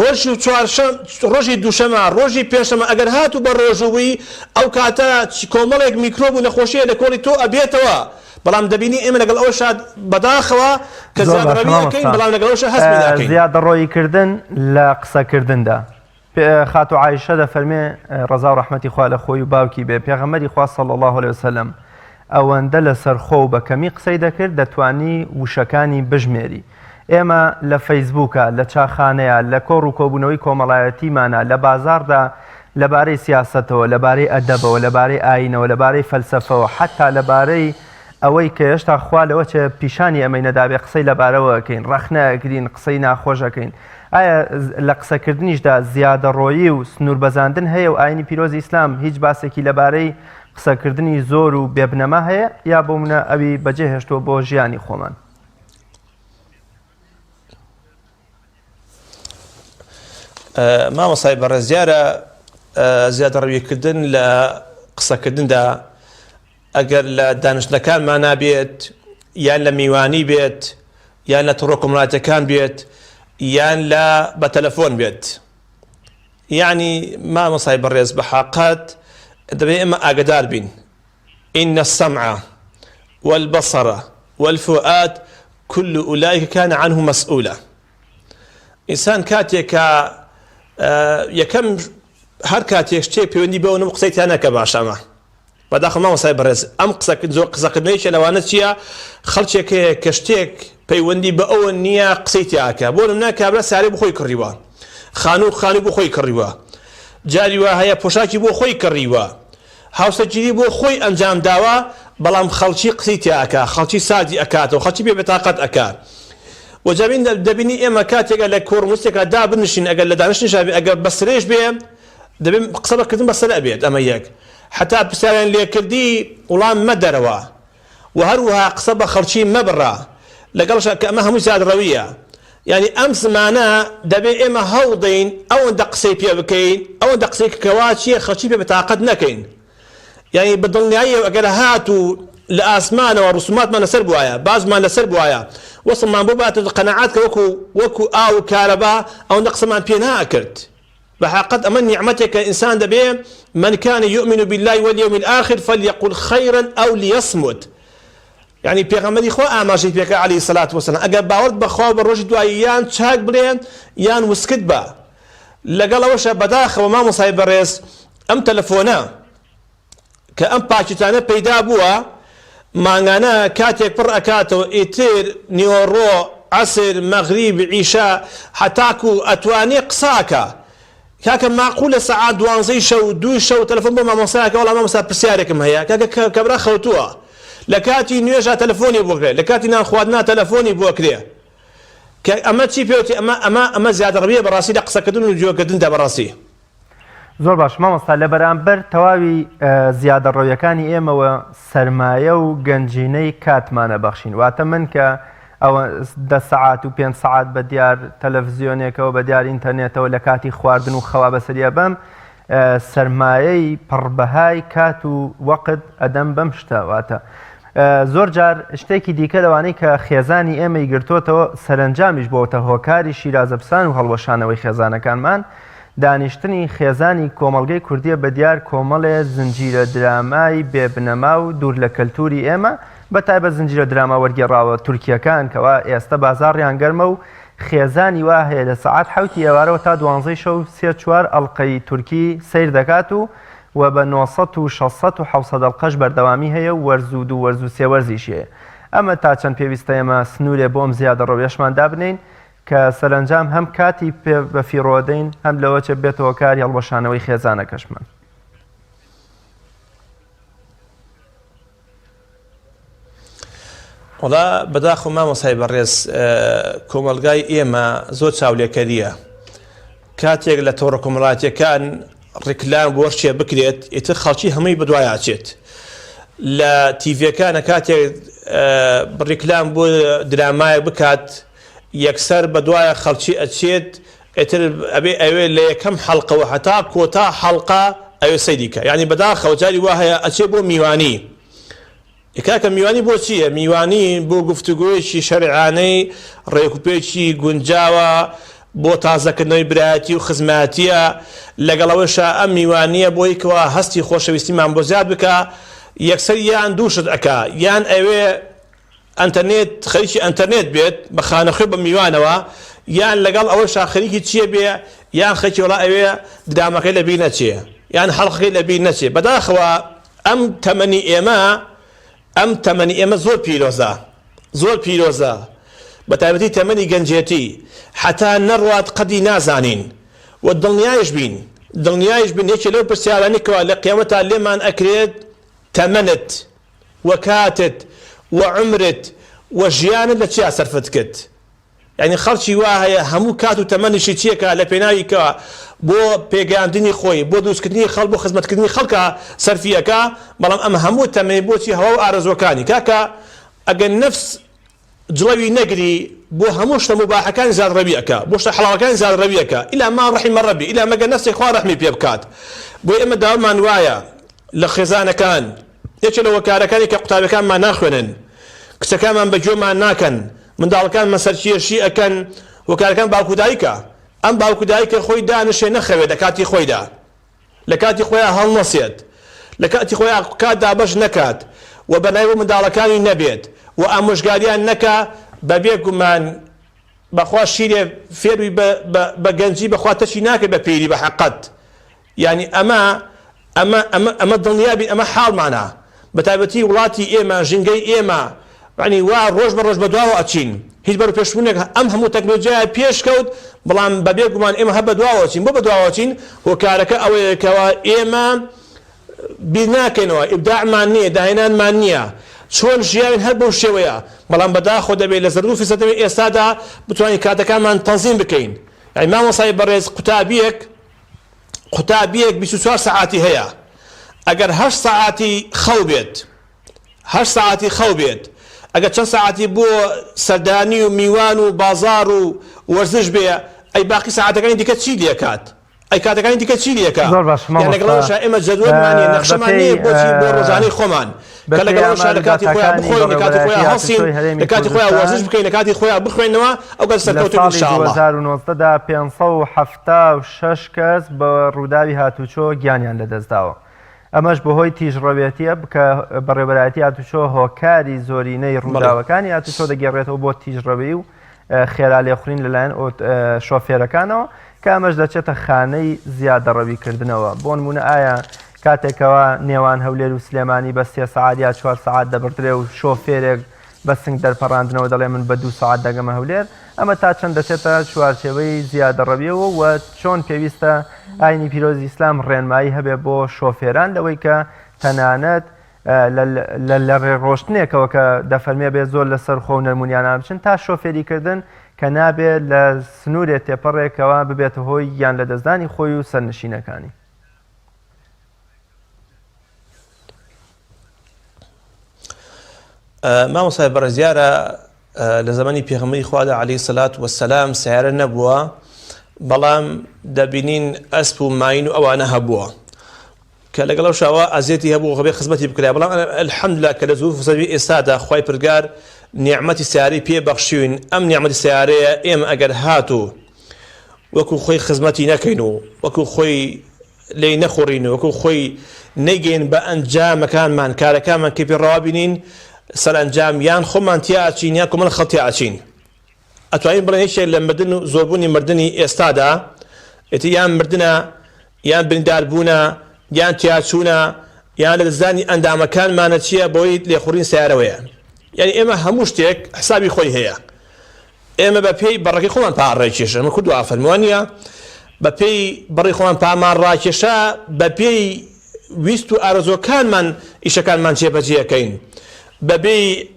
ڕۆژی چوارشەم ڕۆژی دووشەمە ڕۆژی پێنجشەمە ئەگەر هاتوو بە ڕۆژووی ئەو کاتە کۆمەڵێک میکرۆب و نەخۆشیە لە کۆڵی تۆ ئەبێتەوە بەڵام دەبینی ئێمە لەگەڵ ئەوەشا بەداخەوە کە زۆر باشە زیادەڕەوی ئەکەین مامۆستا بەڵام لەگەڵ ئەوەشا هەزمی ناکەین. زیادەڕۆیی کردن لە قسەکردندا خاتوو عائیشە دەفەرمێ ڕەزا و ڕەحمەتی خوا لە خۆی و باوکی بێ پێغەمبەری خوا صلی اللە علیه وسلم ئەوەندە لەسەرخۆ و بە کەمی قسەی دەکرد دەتوانی وشەکانی بژمێری ئێمە لە فەیسبووکە لە چاخانەیە لە کۆڕ و کۆبوونەوەی کۆمەڵایەتیمانە لە بازاڕدا لەبارەی سیاسەتەوە لەبارەی ئەدەبەوە لەبارەی ئایینەوە لەبارەی فەلسەفەوە حەتا لەبارەی ئەوەی کە هێشتا خوا لەوە چێ پیشانی ئەمەی نەدابێ قسەی لەبارەوە ئەکەین ڕەخنە ئەگرین قسەی ناخۆش ئەکەین ئایا لە قسەکردنیشدا زیادەڕۆیی و سنووربەزاندن هەیە و ئاینی پیرۆزی ئیسلام هیچ باسێکی لەبارەی قسەکردنی زۆر و بێبنەما هەیە یا بۆ منە ئەوی بەجێ هێشتووە بۆ ژیانی خۆمان؟ مامۆستای بەڕێز دیارە زیادەڕەویکردن لە قسەکردندا ئەگەر لە دانیشتنەکانمانا بێت یان لە میوانی بێت یان لە تۆڕە کۆمەڵایەتیەکان بێت یان لە بە تەلەفۆن بێت یعنی مامۆستای بەڕێز بە حەقەت دەبێ ئێمە ئاگدار بین إن السمع والبصر والفؤاد كل أولئك كان عنه مسؤولا ئینسان کاتێک کە یەکەم هەر کاتێک شتێک پەیوەندی بەوە نەبوو قسەی تیا نەکە باشە ئەمە بەداخەوە مامۆستای بەڕێز ئەم قسەکردن زۆر قسەکردنە یەکێ لەوانە چییە خەڵکێک هەیە کە شتێک پەیوەندی بە ئەوە نییە قسەی تیا ئەکا بۆ نمونە کابرا سارەی بۆ خۆی کڕیوە خانوو خانووی بۆ خۆی کڕیوە جاری وا هەیە پۆشاکی بۆ خۆی کڕیوە هاوسەرگیری بۆ خۆی ئەنجام داوە بەڵام خەڵکی قسەی تیا ئەکا خەڵکی ساردی ئەکاتەوە خەڵکی بێ بێتاقەت ئەکا و جا دەبینی ئێمە کاتێک لە کۆڕموسێکا دابنیشین ئەگەر لە دانیشتنیشا بێ ئەگەر بەسرێش بێ دەبێ قسە بەکردن بەسەر ئەبێت ئەمە یەک حتا پرسیاریان لێکردی وڵام مەدەرەوە و هەروەها قسە بە خەڵکی مەبڕە لەگەڵشا کە ئەمە هەمووی زیادڕەوییە یانی ئەم زمانە دەبێ ئێمە هەوڵدەین ئەوەندە قسەی پێ بکەین ئەوەندە قسەی کەوا چییە خەڵکی پێ بەتاقەت نەکەین یانی بە دڵنیاییەوە ئەگەر هاتوو لە ئاسمانەوە ڕسوماتمان لەسەر بوایە باجمان لەسەر بوایە وەسڵمان بۆ باتە قەناعات کە وەکو وەکو ئاو و کارەبا ئەوەندە قسەمان پێ ناکرد بە حەقت ئەمە نیعمەتێکە ئینسان دەبێ من كان يؤمن بالله واليوم الآخر فليقل خيرا أو ليصمت یعنی پێغەمبەری خوا ئاماژەی پێکرد علیه الصلاة والسلام ئەگەر باوەڕت بە خوا و بە ڕۆژی دوایی یان چاک بڵێ یان وسکت بە لەگەڵ ئەوەشە بەداخەوە مامۆستای بەڕێز ئەم تەلەفۆنە کە ئەم پاکیتانە پەیدا بووە مانگانە کاتێک پڕ ئەکاتەوە ئیتر نیوەڕۆ عەسر مەغریب عیشا هەتاکو ئەتوانێ قسە ئەکا کاکە ماقولە سەعات دوانزەی شەو دووی شەو تەلەفۆن بۆ مامۆستایەکە وەڵا مامۆستا پرسیارێکم هەیە کاکە کابرا خەوتووە لە کاتی نوێژا تەلەفۆنی بۆ کرێ لە کاتی نان خواردنا تەلەفۆنی بۆ کرێ. کە ئەمە چی پێوتی ئەمە ئەمە ئەمە زیادەڕەویە بەڕاستی لە قسەکردن و جوێکردندا بەڕاستی. زۆر باش مامۆستا لە بەرامبەر تەواوی زیادەڕەویەکانی ئێمەوە سەرمایە و گەنجینەی کاتمانە بەخشین واتە من کە ئەوە دە سەعات و پێنج سەعات بە دیار تەلەڤزیۆنێکەوە بە دیار ئینتەرنێتەوە لە کاتی خواردن و خەوا بەسەریە بەم سەرمایەی پڕبەهای کات و وەقت ئەدەم بەم شتە واتە زۆر جار شتێکی دیکە لەوانەی کە خێزانی ئێمەی گرتۆتەوە سەرەنجامیش بۆتە هۆکاری شیرازەپسان و هەڵوەشانەوەی خێزانەکانمان دانیشتنی خێزانی کۆمەڵگەی کوردیە بەدیار کۆمەڵێ زنجیرە درامای بێ بنەما و دوور لە کەلتوری ئێمە بە تایبەت زنجیرە دراما وەرگێڕاوە تورکیەکان کەوا ئێستە بازاڕیان گەرمە و خێزانی وا هەیە لە سەعات حەوتی ئێوارەوە تا دوانزەی شەو سێ چوار ئەڵقەی تورکی سەیر دەکات و و بە نۆسەد و شەسەد و حەوسەد ئەڵقەش بەردەوامی هەیە و وەرز و دوو وەرز و سێ وەرزیشی هەیە ئەمە تا چەند پێویستە ئێمە سنوورێ بۆ ئەم زیادەڕەویەشمان دابنێین کە سەرەنجام هەم کاتی پێ بەفیڕۆدەین هەم لەوەچێ بێتە هۆکاری هەڵوەشانەوەی خێزانەکەشمان. وەڵا بەداخەوە مامۆستای بەڕێز کۆمەڵگای ئێمە زۆر چاولێکەریە کاتێک لە تۆڕە کۆمەڵاتیەکان ڕیکلام بۆ شتێ بکرێت ئیتر خەڵکی هەمووی بەدوای ئاچێت لە تیڤەکانە کاتێک ڕیکلام بۆ درامایەک بکات یەکسەر بەدوایە خەڵکی ئەچێت ئیتر ئەبێ ئەوێ لە یەکەم حەڵقەوە هەتا کۆتا حەڵقە ئەوێ سەیری کە یانی بەداخەوە جاری وا هەیە ئەچێ بۆ میوانی کاکە میوانی بۆ چییە میوانی بۆ گفتوگۆیەکی شەرعانەی ڕێکوپێکی گونجاوە بۆ تازەکردنەوەی برایەتی و خزمایەتیە لەگەڵ ئەوەشا ئەم میوانیە بۆی کەوا هەستی خۆشەویستیمان بۆ زیاد بکا یەکسەر یان دوو شت ئەکا یان ئەوێ ئەنتەرنێت خەریکی ئەنتەرنێت بێت بە خانەخوێ بە میوانەوە یان لەگەڵ ئەوەشا خەریکی چیە بێ یان خەریکی وەڵا ئەوێ درامەکەی لەبیر نەچێ یان حەڵقەکەی لەبیر نەچێ بەداخەوە ئەم تەمەنی ئێمە ئەم تەمەنی ئێمە زۆر پیرۆزە زۆر پیرۆزە بە تایبەتی تەمەنی گەنجێتی حەتا نەڕوات قەدی نازانین و دڵنیایش بین دڵنیایش بین یەکێ لەو پرسیارانەی کەوا لە قیامەتا لێمان ئەکرێت تەمەنت و کاتت و عومرت و ژیانت لە چیا سەرفت کرد یانی خەڵکی وا هەیە هەموو کات و تەمەنیشی چیەکا لە پێناوی کە بۆ پێگەیاندنی خۆی بۆ دروستکردنی خەڵک بۆ خزمەتکردنی خەڵکا سەرفی ئەکا بەڵام ئەم هەموو تەمەنی بۆچی هەوا و ئارەزووەکانی کاکە ئەگەر نەفس جڵەوی نەگری بۆ هەموو شتە موباحەکانی زیادڕەوی ئەکا بۆ شتە حەڵاڵەکانی زیادڕەوی ئەکا ئیلا ما ڕەحیمە ڕەبی ئیلا مەگەر نەفسێک خوا ڕەحمی پێ بکات بۆیە ئێمە داوامان وایە لە خێزانەکان یەکێ لە هۆکارەکانی کە قوتابیەکانمان ناخوێنن کچەکانمان بە گوێمان ناکەن منداڵەکانمان سەرکێشی ئەکەن هۆکارەکان باوک و دایکە ئەم باوک و دایکە خۆی دانشێ نەخەوێت لە کاتی خۆیدا لە کاتی خۆیا هەڵنەسێت لە کاتی خۆیا کات دابەش نەکات و بەرنامەی بۆ منداڵەکانی نەبێت و ئامۆژگاریان نەکا بەبێ گومان بەخوا شیرێ فێروی بە گەنجی بەخوا تەچی ناکرێت بە پیری بە حەقەت یانی ئەمە ئەمە ئەمە ئەمە دڵنیا بین ئەمە حاڵمانە بەتایبەتی وڵاتی ئێمە ژینگەی ئێمە یانی وا ڕۆژ بە ڕۆژ بەدواوە ئەچین هیچ بەرەو پێشبوونێک ئەم هەموو تەکنۆلۆژیایە پێش کەوت بەڵام بەبێ گومان ئێمە هەر بەدواوە ئەچین بۆ بەدواوە ئەچین هۆکارەکە ئەوەیە کەوا ئێمە بیر ناکەینەوە ئیبداعمان نییە داهێنانمان نییە چۆن ژیاوین هەر بەو شێوەیە بەڵام بەداخەوە دەبێت لە زەروفی سەردەمی ئێستادا بتوانین کاتەکانمان تەنزیم بکەین یانی مامۆستای بەڕێز قوتابیەک قوتابیەک 24 سەعاتی هەیە ئەگەر هەشت سەعاتی خەو بێت هەشت سەعاتی خەو بێت ئەگەر چەند سەعاتی بۆ سەردانی و میوان و بازاڕ و وەرزش بێ ئەی باقی سەعاتەکانی دیکە چی لێکات ئەی کاتەکانی دیکە چی لێکا زۆر باش یان لەگەڵ مامۆستا ئەوەشا ئێمە جەدوەلمان نیە نەخشەمان بەپێی نیە بۆچی بۆ ڕۆژانەی خۆمان کە بەپێی لەگەڵ ئەوەشا ئامار لە و کاتی خۆیان داتاکانی بخۆین لە کاتی خۆیان بەڕێوەبەرایەتی هەڵسین هاتوچۆی هەرێمی لە کاتی خۆیان وەرزش کوردستان بکەین لە کاتی خۆیان بخوێنەوە ئەو کات لە سەرکەوتوین ان ساڵی شاء الله. 2019 دا 576 کەس بە ڕووداوی هاتوچۆ گیانیان لەدەستداوە ئەمەش بەهۆی تیژڕەوێتیە کە بەڕێوەبەرایەتی هاتوچۆ هۆکاری زۆرینەی بەڵێ. ڕووداوەکانی هاتوچۆ دەگێڕێتەوە بۆ تیژڕەوی و خێرا لێخورین لەلایەن شۆفێرەکانەوە کە ئەمەش دەچێتە خانەی زیادەڕەویکردنەوە بۆنمونە ئایا کاتێکەوە نێوان هەولێر و سلێمانی بە سێ سەعات یا چوار سەعات دەبڕدرێ و شۆفێرێک بە سنگ دەرپەڕاندنەوە دەڵێ من بە دوو سەعات دەگەمە هەولێر ئەمە تا چەند دەچێتە چوارچێوەی زیادەڕەویەوە و چۆن پێویستە ئاینی پیرۆزی ئیسلام ڕێنمایی هەبێ بۆ شۆفێران لەوەی کە تەنانەت. لە ڕێ ڕۆشتنێکەوە کە دەفەرمێ بێ زۆر لەسەر خۆ و نەرمونیانان بچن تا شۆفێری کردن کە نابێ لە سنوورێ تێپەڕێکەوە ببێتە هۆی گیان لەدەستدانی خۆی و سەرنشینەکانی. مامۆستای بەڕێز دیارە لە زەمەنی پێغەمبەری خوادا عەلەیهی سەلات وەسەلام سەیارە نەبووە بەڵام دەبینین ئەسپ و ماین و ئەوانە هەبووە کە لەگەڵ ئەو شاوە ئەزیەتی هەبوو غەبێ خزمەتی بکرا بەڵام الحمدلله کە لە زوو سەروی ئێستادا خوای پرگار نیعمەتی سیارەی پێ بەخشیوین ئەم نیعمەتی سیارەیە ئێمە ئەگەر هاتوو وەکو خۆی خزمەتی نەکەین و وەکو خۆی لێی نەخوڕین و وەکو خۆی نەیگەین بە ئەنجامەکانمان کارەکانمان کە پێ ڕەوا بینین سەرئەنجام یان خۆمان تیا ئەچین یان کۆمەڵ خەڵک تیا ئەچین ئەتوانین بڵێن یەکێک لە مردن و زۆربوونی مردنی ئێستادا ئیتر یان مردنە یان برینداربوونە یان تیاچوونە یان لەدەستدانی ئەندامەکانمانە چییە بەوەی لێخوڕین سەیارەوەیە یعنی ئێمە هەموو شتێک حسابی خۆی هەیە ئێمە بە پێی بەڕەکەی خۆمان پا ڕێکێشە ئەمە کورد وا فەرمووە نییە بە پێی بەڕی خۆمان پامان ڕاکێشا بە پێی ویست و ئارەزووەکانمان ئیشەکانمان جێبەجێ ئەکەین بە بێی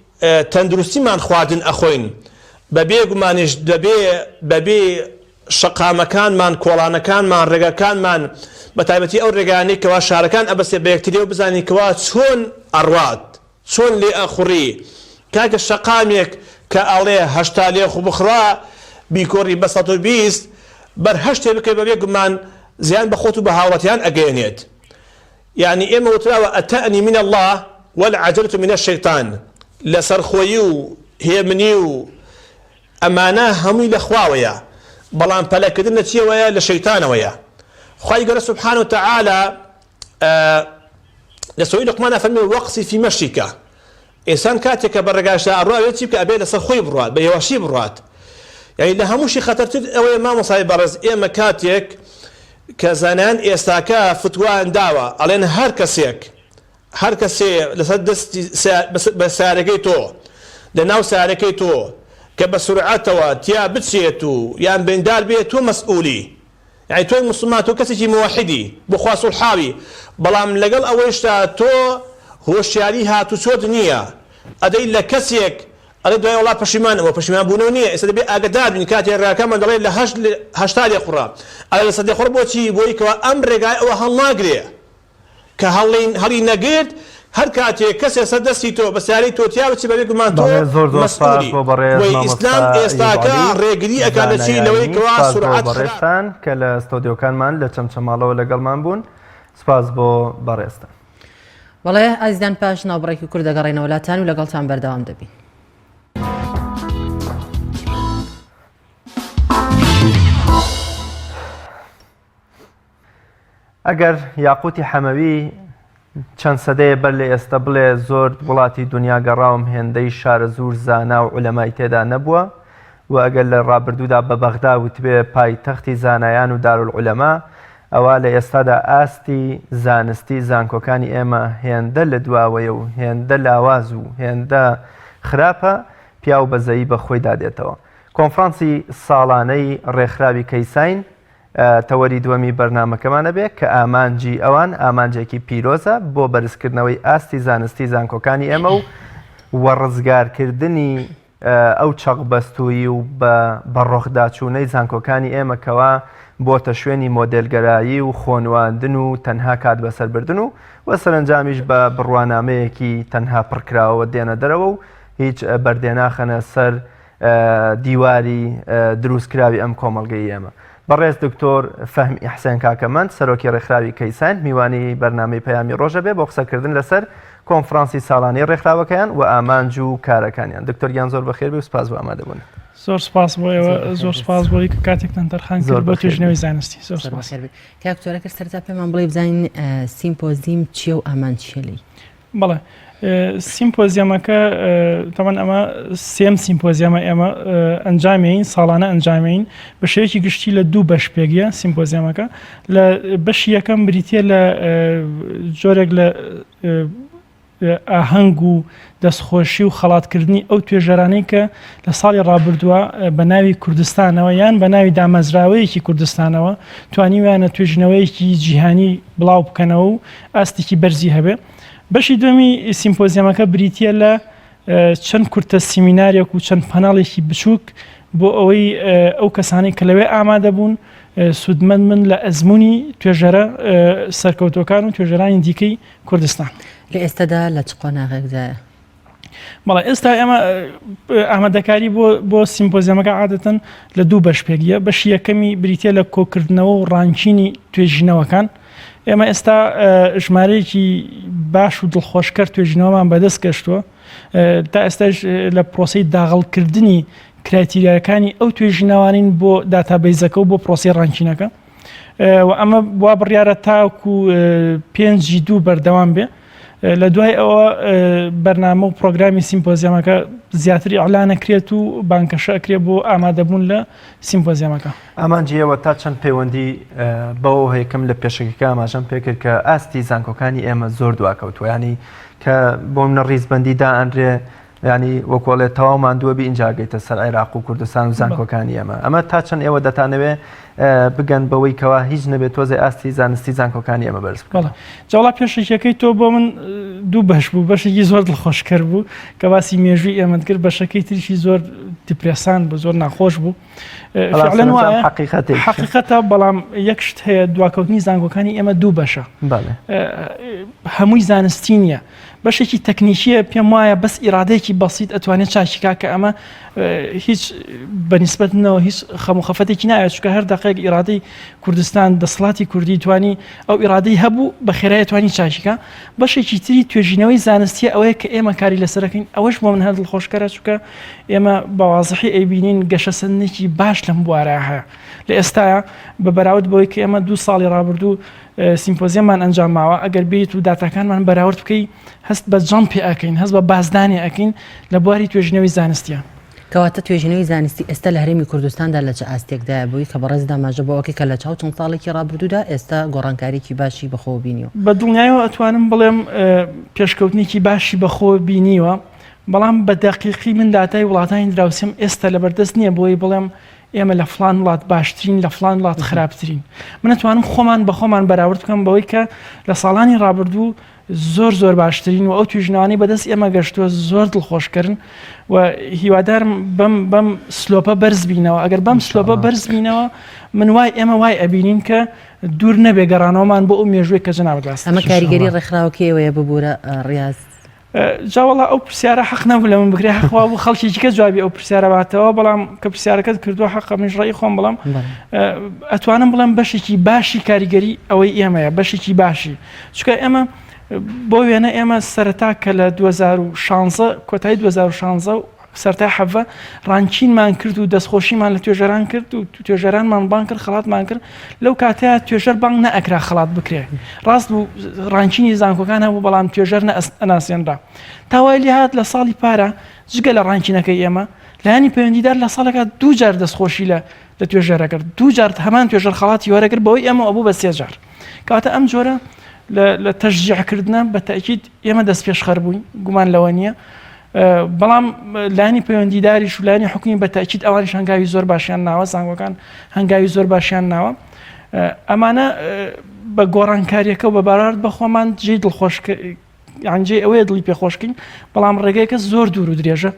تەندروستیمان خواردن ئەخۆین بە بێ گومانیش دەبێ بە بێ شەقامەکانمان کۆڵانەکانمان ڕێگاکانمان بە تایبەتی ئەو ڕێگایانەی کەوا شارەکان ئەبەستێ بە یەکتریەوە بزانین کەوا چۆن ئەڕوات چۆن لێ ئەخوڕی کاکە شەقامێک کە ئەڵێ 80 لێ بخڕا بیکۆڕی بە 120 بەر هەشتێ بکەی بەبێ گومان زیان بە خۆت و بە هاوڵاتیان ئەگەیەنێت یانی ئێمە وتراوە التأنی من اللە والعجلة من الشیطان لەسەرخۆیی و هێمنی و ئەمانە هەمووی لە خواوەیە بەڵام پەلەکردن لە چیەوەیە لە شەیتانەوەیە خوای گەورە سبحانه وتعالی لە سوری لوقمان ئەفەرموێ واقصد في مشيك ئینسان کاتێک کە بە ڕێگاشدا ئەڕوا ئەبێ چی بکا ئەبێ لەسەر خۆی بڕوات بە هێواشی بڕوات یعنی لە هەمووشی خەتەرتر ئەوەیە مامۆستای بەڕێز ئێمە کاتێک کە زانایان ئێستاکە فتوایان داوە ئەڵێن هەر کەسێک هەر کەسێ لەسەر دەستی بە سارەکەی تۆ لە ناو سارەکەی تۆ کە بە سرعەتەوە تیا بچێت و یان بریندار بێت تۆ مەسئولی یەعنی تۆی موسڵمان تۆ کەسێکی موەحیدی بۆ خوا سوڵحاوی بەڵام لەگەڵ ئەوەیشدا تۆ هۆشیاری هاتوچۆت نییە ئەدەی لە کەسێک ئەڵێ دوای وەڵا پەشیمانم وە پەشیمان بوونەوە نییە ئێستا دەبێ ئاگەدار بین کاتێ ڕێگاکەمان دەڵێ لە هەشت 80 لێخوڕە ئەڵێ لە سەد لێخوڕە بۆچی بۆی کەوا ئەم ڕێگای ئەوە هەڵناگرێ کە هەڵی هەڵی نەگرت هەر کاتێ کەسێ سەر دەستی تۆ بە سیارەی تۆ تیا بچێ بەبێ گومان تۆ بەڵێ زۆر زۆر سپاس مەسئولی بۆ بەڕێز وەی مامۆستا ئیسلام ئەیوب ئێستاکە عەلی ڕێگری ئەکا لە چی لەوەی زانایانی کەوا سپاس بۆ سورعەت خراپ بەڕێزتان کە لە ستۆدیۆکانمان لە چەمچەماڵەوە لەگەڵمان بوون سپاس بۆ بەڕێزتان. بەڵێ ئازیزان پاش ناوبڕێکی کورت دەگەڕێینەوە لاتان و لەگەڵتان بەردەوام دەبین. ئەگەر یاقوتی حەمەوی چەند سەدەیە بەر لە ئێستە بڵێ زۆر وڵاتی دنیا گەڕاوم هێندەی شارەزوور زانا و عولەمای تێدا نەبووە و ئەگەر لە ڕابردوودا بە بەغدا وتبێ پایتەختی زانایان و دارالعلەما ئەوا لە ئێستادا ئاستی زانستی زانکۆکانی ئێمە هێندە لە دواوەیە و هێندە لاواز و هێندە خراپە پیاو بەزەیی بە خۆیدا دێتەوە. کۆنفرانسی ساڵانەی ڕێکخراوی کەیساین تەوەری دووەمی بەرنامەکەمان ئەبێ کە ئامانجی ئەوان ئامانجێکی پیرۆزە بۆ بەرزکردنەوەی ئاستی زانستی زانکۆکانی ئێمە و و ڕزگارکردنی ئەو چەقبەستوویی و بە بەڕۆخداچوونەی زانکۆکانی ئێمە کەوا بۆتە شوێنی مۆدێلگەرایی و خۆنواندن و تەنها کات بەسەربردن و و سەرەنجامیش بە بڕوانامەیەکی تەنها پڕکراوە دێنە دەرەوە و هیچ بەردێ ناخەنە سەر دیواری دروستکراوی ئەم کۆمەڵگەی ئێمە. بەڕێز دکتۆر فەهمی حسێن کاکەمەند سەرۆکی ڕێکخراوی کەیسان میوانی بەرنامەی پەیامی ڕۆژە بێ بۆ قسەکردن لەسەر کۆنفرانسی ساڵانەی ڕێکخراوەکەیان و ئامانج و کارەکانیان. دکتۆر گیان زۆر بەخێر بێ و سپاس بۆ ئامادەبوونت. زۆر سپاس بۆ ئێوە، زۆر سپاس بۆ ئەوەی کە کاتێکتان تەرخان کرد بۆ توێژینەوەی زانستی. زۆر زۆر سپاس. بەخێر بێی. کاک دکتۆر ئەگەر سەرەتا پێمان بڵێی بزانین سیمپۆزیم چییە و ئامانج چییە لێی؟ بەڵێ سیمپۆزیەمەکە تەمان ئەمە سێم سیمپۆزیەمە ئێمە ئەنجامین ساڵانە ئەنجامین بە شێوەیەکی گشتی لە دوو بەش پێگە سیمپۆزیەمەکە لە بەشی یەکەم بریتە لە جۆرێک لە ئاهەنگ و دەستخۆشی و خەڵاتکردنی ئەو توێژەرانەی کە لە ساڵی ڕابردووە بە ناوی کوردستانەوە یان بە ناوی دامەزراوەیەکی کوردستانەوە توانیویانە توێژینەوەیەکی جیهانی بڵاو بکەنەوە و ئاستێکی بەرزی هەبێ. بەشی دووەمی سیمپۆزیەمەکە بریتییە لە چەند کورتە سیمینارێک و چەند پەنەڵێکی بچووک بۆ ئەوەی ئەو کەسانەی کە لەوێ ئامادە بوون سوودمەند بن لە ئەزمموی توێژەرە سەرکەوتوەکان و توێژەرانی دیکەی کوردستان. لە ئێستادا لە چ قۆناغێکدایە؟ بەڵێ ئێستا ئێمە ئامادەکاری بۆ بۆ سیمپۆزیەمەکە عادەتەن لە دوو بەش پێکیە بەشی یەکەمی بریتە لە کۆکردنەوە و ranking ی توێژینەوەکان ئێمە ئێستا ژمارەیەکی باش و دڵخۆشکەر توێژینەوەمان بەدەست گەشتووە تا ئێستاش لە پرۆسی داغڵکردنی criteria کانی ئەو توێژینەوانین بۆ database ەکە و بۆ پرۆسی ranking ەکە و ئەمە وا بڕیارە تاکو پێنجی دوو بەردەوام بێ لە دوای ئەوە بەرنامە و پرۆگرامی سیمپۆزیەمەکە زیاتر ئیعلانەکرێت و بانکەشە ئەکرێ بۆ ئامادەبوون لە سیمپۆزیەمەکە. ئامانجی ئێوە تا چەند پەیوەندی بەوەوە هەیە کەم لە پێشەکیەکە ئاماژەم پێکرد کە ئاستی زانکۆکانی ئێمە زۆر دواکەوتووە یانی کە بۆ منە ڕیزبەندی دائەنرێ یانی وەکو ئەڵێ تەواو ماندووە بی ئینجا گەیتە سەر عێراق و کوردستان و زانکۆکانی ئێمە ئەمە تا چەند ئێوە دەتانەوێ بگەن بەوەی کەوا هیچ نەبێت تۆزێ ئاستی زانستی زانکۆکانی ئێمە بەرز بکەن جاوڵا پێشەکیەکەی تۆ بۆ من دوو بەش بوو بەشێکی زۆر دڵخۆشکەر بوو کە باسی مێژووی ئێمەت کرد بەشەکەی تریشی زۆر depressant بوو زۆر ناخۆش بوو حقیقەتە بەڵام یەک شت هەیە دواکەوتنی زانکۆکانی ئێمە دوو بەشە هەمووی زانستی نییە بەشێکی تەکنیکیە پێم وایە بەس ئیرادەیەکی بەسیت ئەتوانێت چاکیکا کە ئەمە هیچ بەنیسبەت منەوە هیچ خەم و خەفەتێکی ناوێت چونکە هەر دەقێک ئیرادەی کوردستان دەسەڵاتی کوردی توانی ئەو ئیرادەی هەبوو بە خێرای توانی چاکیکا بەشێکی تری توێژینەوەی زانستیە ئەوەیە کە ئێمە کاری لەسەرەکەین ئەوەش بۆ من هەر دڵخۆشکەرە چونکە ئێمە بە وازحی ئەیبینین گەشەسەندنێکی باش لەم بوارە هەیە لە ئێستایا بە بەراورد بەوەی کە ئێمە دوو ساڵی ڕابردوو سیمپۆزیەممان ئەنجام ماوە ئەگەر بیت و داتاکانمان بەراورد بکەی هەست بە jump ێ ئەکەین هەست بە بازدانێ ئەکەین لە بواری توێژینەوەی زانستیە. کەواتە توێژینەوەی زانستی ئێستا لە هەرێمی کوردستاندا لە چ ئاستێکدایە بۆی کە بەڕێزت ئاماژە بەوە کرد کە لە چاو چەند ساڵێکی ڕابردوودا ئێستا گۆڕانکاریی باشی بەخۆوە بینیوە؟ بە دڵنیایەوە ئەتوانم بڵێم پێشکەوتنێکی باشی بەخۆوە بینیوە، بەڵام بە دەقیقی من داتای وڵاتانی دراوسێم ئێستا لەبەردەست نییە بۆی بڵێم ئێمە لە فڵان وڵات باشترین لە فڵان وڵات خراپترین من ئەتوانم خۆمان بە خۆمان بەراورد بکەم بەوەی کە لە ساڵانی ڕابردوو زۆر زۆر باشترین و ئەو توێژینەوانەی بەدەست ئێمە گەشتووە زۆر دڵخۆشکەرن و هیوادارم بەم بەم slope ە بەرز بینەوە ئەگەر بەم slope ە بەرز بینەوە من وای ئێمە وای ئەبینین کە دوور نەبێ گەڕانەوەمان بۆ ئەو مێژووی کە جەنابت باست ئەمە کاریگەری ڕێکخراوەکەی ئێوەیە ببوورە ڕیاز. جا وەڵا ئەو پرسیارە حەق نەبوو لە من بکرێ حەق وابوو خەڵکێکی کە جوابی ئەو پرسیارە باتەوە بەڵام کە پرسیارەکەت کردووە حەقە منیش ڕێی خۆم بڵم ئەتوانم بڵێم بەشێکی باشی کاریگەری ئەوەی ئێمەیە بەشێکی باشی چونکە ئێمە بۆ وێنە ئێمە سەرەتا کە لە 2016 کۆتایی 2016 سەرتای حەڤە ranking مان کرد و دەستخۆشیمان لە توێژەران کرد و توێژەرانمان بانگ کرد خەڵاتمان کرد لەو کاتەیە توێژەر بانگ نەئەکرا خەڵات بکرێ ڕاست بوو ranking ی زانکۆکان هەبوو بەڵام توێژەر نەئەناسێنرا تا وای لێ هات لە ساڵی پارە جگە لە ranking ەکەی ئێمە لایەنی پەیوەندیدار لە ساڵێکا دوو جار دەستخۆشی لە لە توێژەرە کرد دوو جار هەمان توێژەر خەڵاتی وەرەگرت بەوەی ئێمە ئەبوو بە سێ جار کەواتە ئەم جۆرە لە تەشجیعکردنە بە تەئکید ئێمە دەستپێشخەر بووین گومان لەوە نییە بەڵام لایەنی پەیوەندیداریش و لایەنی حکومی بە تاکیید ئەوانیش هەنگاوی زۆر باشیان ناوە زانکۆکان هەنگاوی زۆر باشیان ناوە ئەمانە بە گۆڕانکاریەکە و بە بەراورد بە خۆمان جێی دڵخۆش یان جێی ئەوەیە دڵی پێخۆشکەین بەڵام ڕێگەیەکە زۆر دوور و درێژە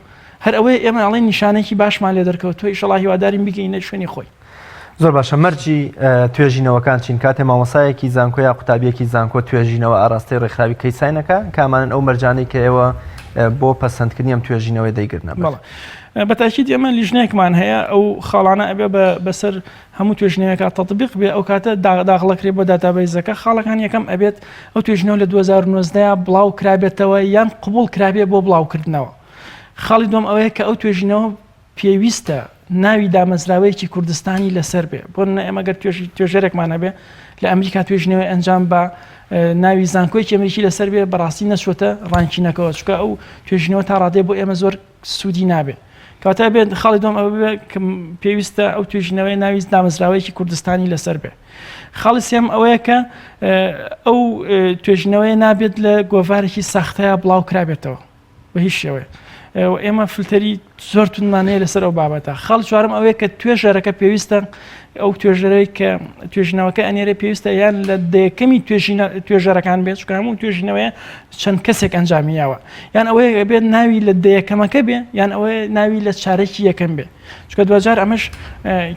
هەر ئەوەیە ئێمە ئەڵێن نیشانێکی باشمان لێ دەرکەوتووە ئیشەڵا هیوادارین بگەینە شوێنی خۆی. زۆر باشە مەرجی توێژینەوەکان چین کاتێ مامۆسایەکی زانکۆ یا قوتابیەکی زانکۆ توێژینەوە ئاراستەی ڕێکخراوی کەیسای نەکا کامانن ئەو مەرجانەی کە ئێوە بۆ پەسەندکردنی ئەم توێژینەوەی دەیگرنە بەر؟ بە تاکید ئێمە لیژنەیەکمان هەیە ئەو خاڵانە ئەبێ بەسەر هەموو توێژینەوەیەکا تەتبیق بێ ئەو کاتە داخڵەکرێ بۆ database ەکە خاڵەکان یەکەم ئەبێت ئەو توێژینەوە لە 2019 بڵاو کرابێتەوە یان قبوڵ کرابێ بۆ بڵاوکردنەوە خاڵی دوم ئەوەیە کە ئەو توێژینەوە پێویستە ناوی دامەزراوەیەکی کوردستانی لەسەر بێ بۆ نمونە ئێمە گەر توێژەرێکمان هەبێ لە ئەمریکا توێژینەوەی ئەنجام بە ناوی زانکۆیەکی ئەمریکی لەسەر بێ بەڕاستی نەچوەتە ranking ەکەوە چونکە ئەو توێژینەوە تا ڕادەیە بۆ ئێمە زۆر سوودی نابێ کەواتە بێت خاڵی دوم ئەوە بێ کە پێویستە ئەو توێژینەوەی ناوی دامەزراوەیەکی کوردستانی لەسەر بێ خاڵی سێم ئەوەیە کە ئەو توێژینەوەی نابێت لە گۆڤارێکی ساختەیە بڵاو کرابێتەوە بە هیچ شێوەیەک. ئێمە فلتەری زۆر توندمان هەیە لەسەر ئەو بابەتە. خاڵی چوارەم ئەوەیە کە توێژەرەکە پێویستە ئەو توێژەرەی کە توێژینەوەکە ئەنێرێ پێویستە یان لە دەیەکەمی توێژەرەکان بێت چونکە هەموو توێژینەوەیە چەند کەسێک ئەنجامی یاوە یان ئەوەیە بێت ناوی لە دەیەکەمەکە بێ یان ئەوەیە ناوی لە چارەکی یەکەم بێ چونکە دواجار ئەمەش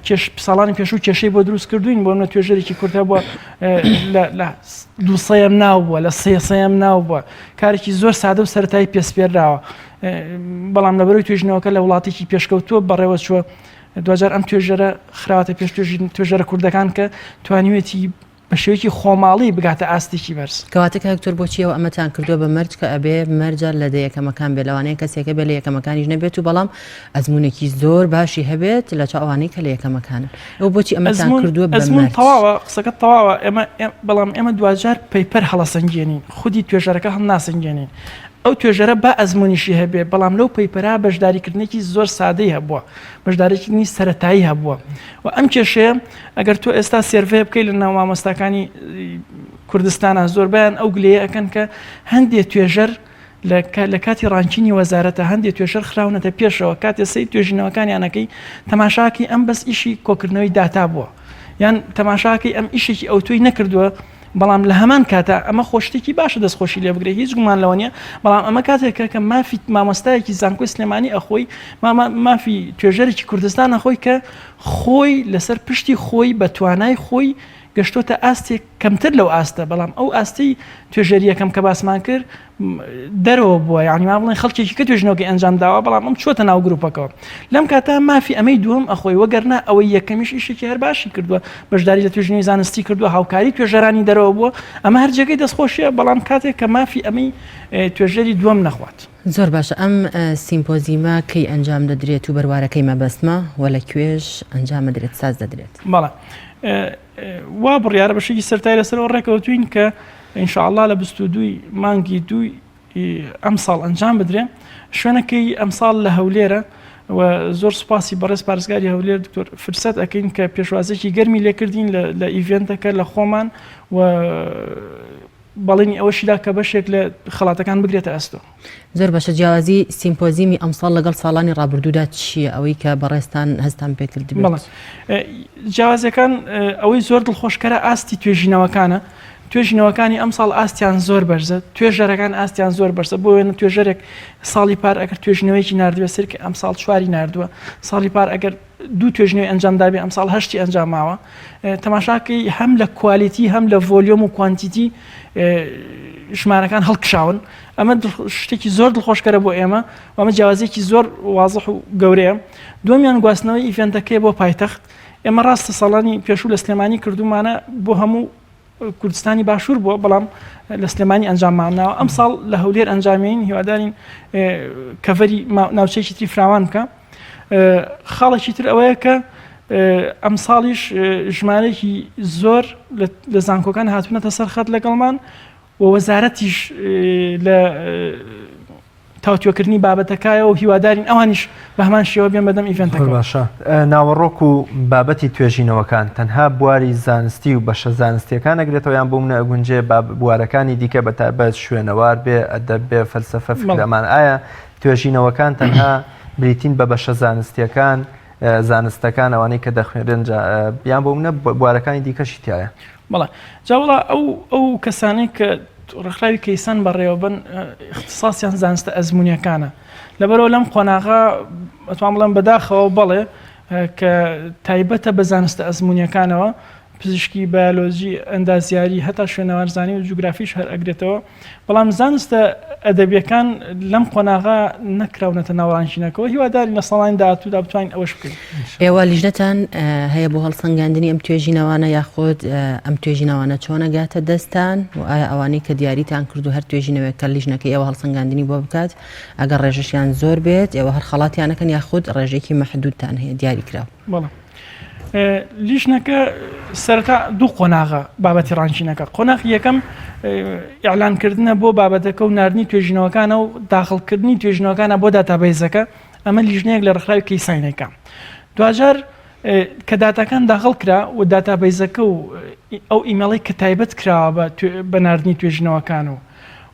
کێش ساڵانی پێشوو کێشەی بۆ دروست کردوین بۆ منە توێژەرێکی کورد هەبووە لە دووسەیەم ناو بووە لە سێسەیەم ناو بووە کارێکی زۆر سادە و سەرەتایی پێسپێراوە بەڵام لەبەرەوەی توێژینەوەکە لە وڵاتێکی پێشکەوتووە بەڕێوە چووە دواجار ئەم توێژەرە خراوەتە پێش توێژەرە کوردەکان کە توانیوێتی بە شێوەیەکی خۆماڵی بگاتە ئاستێکی بەرز. کەواتە کاک دکتۆر بۆچی ئێوە ئەمەتان کردووە بە مەرج کە ئەبێ مەرجە لە دە یەکەمەکان بێت لەوانەیە کەسێکە بێ لە یەکەمەکانیش نەبێت و بەڵام ئەزموونێکی زۆر باشی هەبێت لە چاو ئەوانەی کە لە یەکەمەکانن ئێوە بۆچی ئەمەتان کردووە بە ئەزموون مەرج؟ تەواوە قسەکەت تەواوە ئێمە بەڵام ئێمە دواجار paper هەڵەسەنگێنین خودی توێژەرەکە هەڵناسەنگێنین ئەو توێژەرە با ئەزموونیشی هەبێ، بەڵام لەو paper ە بەشداریکردنێکی زۆر سادەی هەبووە، بەشداریکردنی سەرەتایی هەبووە و ئەم کێشەیە ئەگەر تۆ ئێستا survey بکەیت لە ناو مامۆستاکانی کوردستانە زۆربیان ئەو گلەیە ئەکەن کە هەندێ توێژەر لە کاتی ranking ی وەزارەتە هەندێ توێژەر خراونەتە پێشەوە کاتێ سەیری توێژینەوەکانیانەکەی تەماشاکی ئەم بەس ئیشی کۆکردنەوەی داتا بووە یان تەماشاکەی ئەم ئیشێکی ئەوتۆی نەکردووە بەڵام لە هەمان کاتا ئەمە خۆ شتێکی باشە دەست خۆشی لێ بگرێ هیچ گومان لەوە نیە بەڵام ئەمە کاتێکە کە مافی مامۆستایەکی زانکۆی سلێمانی ئەخۆی ماما مافی توێژەرێکی کوردستان ئەخۆی کە خۆی لەسەر پشتی خۆی بە توانای خۆی گەشتۆتە ئاستێک کەمتر لەو ئاستە بەڵام ئەو ئاستی توێژەریەکەم کە باسمان کرد دەرەوە بووە یانی وا بڵێن خەڵکێکی کە توێژینەوەکەی ئەنجام داوە بەڵام ئەم چۆتە ناو گروپەکەوە لەم کاتە مافی ئەمەی دووەم ئەخۆی وەگەرنا ئەوەی یەکەمیش ئیشێکی هەر باشی کردووە بەشداری لە توێژینەوەی زانستی کردووە هاوکاری توێژەرانی دەرەوە بووە ئەمە هەر جێگەی دەستخۆشیە بەڵام کاتێک کە مافی ئەمەی توێژەری دووەم نەخوات. زۆر باشە ئەم سیمپۆزیمە کەی ئەنجام دەدرێت و بەروارەکەی مەبەستمە و لە کوێش ئەنجام دەدرێت ساز دەدرێت؟ بەڵێ وا بڕیارە بەشێکی سەرتای لەسەرەوە ڕێکەوتوین کە ان شاء اللە لە 22 ی مانگی دووی ئەمساڵ ئەنجام بدرێ شوێنەکەی ئەمساڵ لە هەولێرە و زۆر سوپاسی بەڕێز پارێزگاری هەولێر دکتۆر فرسەت ئەەکەین کە پێشوازێکی گەرمی لێکردین لە event ەکە لە خۆمان و بەڵێنی ئەوەشیدا کە بەشێک لە خەڵاتەکان بگرێتە ئەستۆ. زۆر باشە جیاوازی سیمپۆزیمی ئەمساڵ لەگەڵ ساڵانی ڕابردوودا چییە ئەوەی کە بەڕێزتان هەستان پێکردبێت؟ بەڵێ جیاوازیەکان ئەوەی زۆر دڵخۆشکەرە ئاستی توێژینەوەکانە توێژینەوەکانی ئەمساڵ ئاستیان زۆر بەرزە توێژەرەکان ئاستیان زۆر بەرزە بۆ وێنە توێژەرێک ساڵی پار ئەگەر توێژینەوەیەکی ناردوێ سەرکە ئەمساڵ چواری ناردووە ساڵی پار ئەگەر دوو توێژینەوەی ئەنجام دابێ ئەمساڵ هەشتی ئەنجام ماوە تەماشاکەی هەم لە quality هەم لە volume و quantity ژمارەکان هەڵکشاون ئەمە شتێکی زۆر دڵخۆشکەرە بۆ ئێمە ئەمە جیاوازێکی زۆر وازح و گەورەیە دومیان گواستنەوەی event ەکەی بۆ پایتەخت ئێمە ڕاستە ساڵانی پێشوو لە سلێمانی کردومانە بۆ هەموو کوردستانی باشوور بووە بەڵام لە سلێمانی ئەنجاممانناوە ئەم ساڵ لە هەولێر ئەنجامین هیوادارین cover ی ناوچەیەکی تری فراوان بکە خاڵێکی تر ئەوەیە کە ئەمساڵیش ژمارەیەکی زۆر لە زانکۆکان هاتوونەتە سەر خەت لەگەڵمان و وەزارەتیش لە تاوتوێکردنی بابەتەکایە و هیوادارین ئەوانیش بە هەمان شێوە بێن بەدەم event ەکەوە. باشە ناوەڕۆک و بابەتی توێژینەوەکان تەنها بواری زانستی و بەشە زانستیەکان ئەگرێتەوە یان بۆ منە ئەگونجێ با بوارەکانی دیکە بە تایبەت شوێنەوار بێ ئەدەب بێ فەلسەفە فکر ئەمان ئایا توێژینەوەکان تەنها بریتین بە بەشە زانستیەکان زانستەکان ئەوانەی کە دەخوێنرێن یان بۆ منە بوارەکانی دیکەشی تایە؟ بەڵێ جا وەڵا ئەو ئەو کەسانەی کە ڕێکخراوی کەیسان بەڕێوەبن اختصاسیان زانستە ئەزمونیەکانە لەبەرەوە لەم قۆناغا ئەتوان بڵێم بەداخەوە بەڵێ کە تایبەتە بە زانستە ئەزمونیەکانەوە پزیشکی بایۆلۆجی ئەندازیاری هەتا شوێنەوارزانی و جوگرافیش هەر ئەگرێتەوە بەڵام زانستە ئەدەبیەکان لەم قۆناغە نەکراونەتە ناو ranking ەکەوە، هیوادارین لە ساڵانی داهاتوودا بتوانین ئەوەش بکەین. ئێوە لیژنەتان هەیە بۆ هەڵسەنگاندنی ئەم توێژینەوانە یاخود ئەم توێژینەوانە چۆن ئەگاتە دەستتان و ئایا ئەوانەی کە دیاریتان کردو هەر توێژینەوەیەک کە لیژنەکەی ئێوە هەڵسەنگاندنی بۆ بکات ئەگەر ڕێژەشیان زۆر بێت ئێوە هەر خەڵاتیان ئەکەن یاخود ڕێژەیەکی مەحدودتان هەیە دیاریکراو؟ بەڵێ. لیژنەکە سەرەتا دوو قۆناغە بابەتی ranking ەکە قۆناغی یەکەم ئیعلانکردنە بۆ بابەتەکە و ناردنی توێژینەوەکانە و داخڵکردنی توێژینەوەکانە بۆ database ەکە ئەمە لیژنەیەک لە ڕێکخراوی کەیساینەکە دواجار کە داتاکان داخڵ کرا و database ەکە و ئەو ئیمێڵی کە تایبەت کراوە بە ناردنی توێژینەوەکان و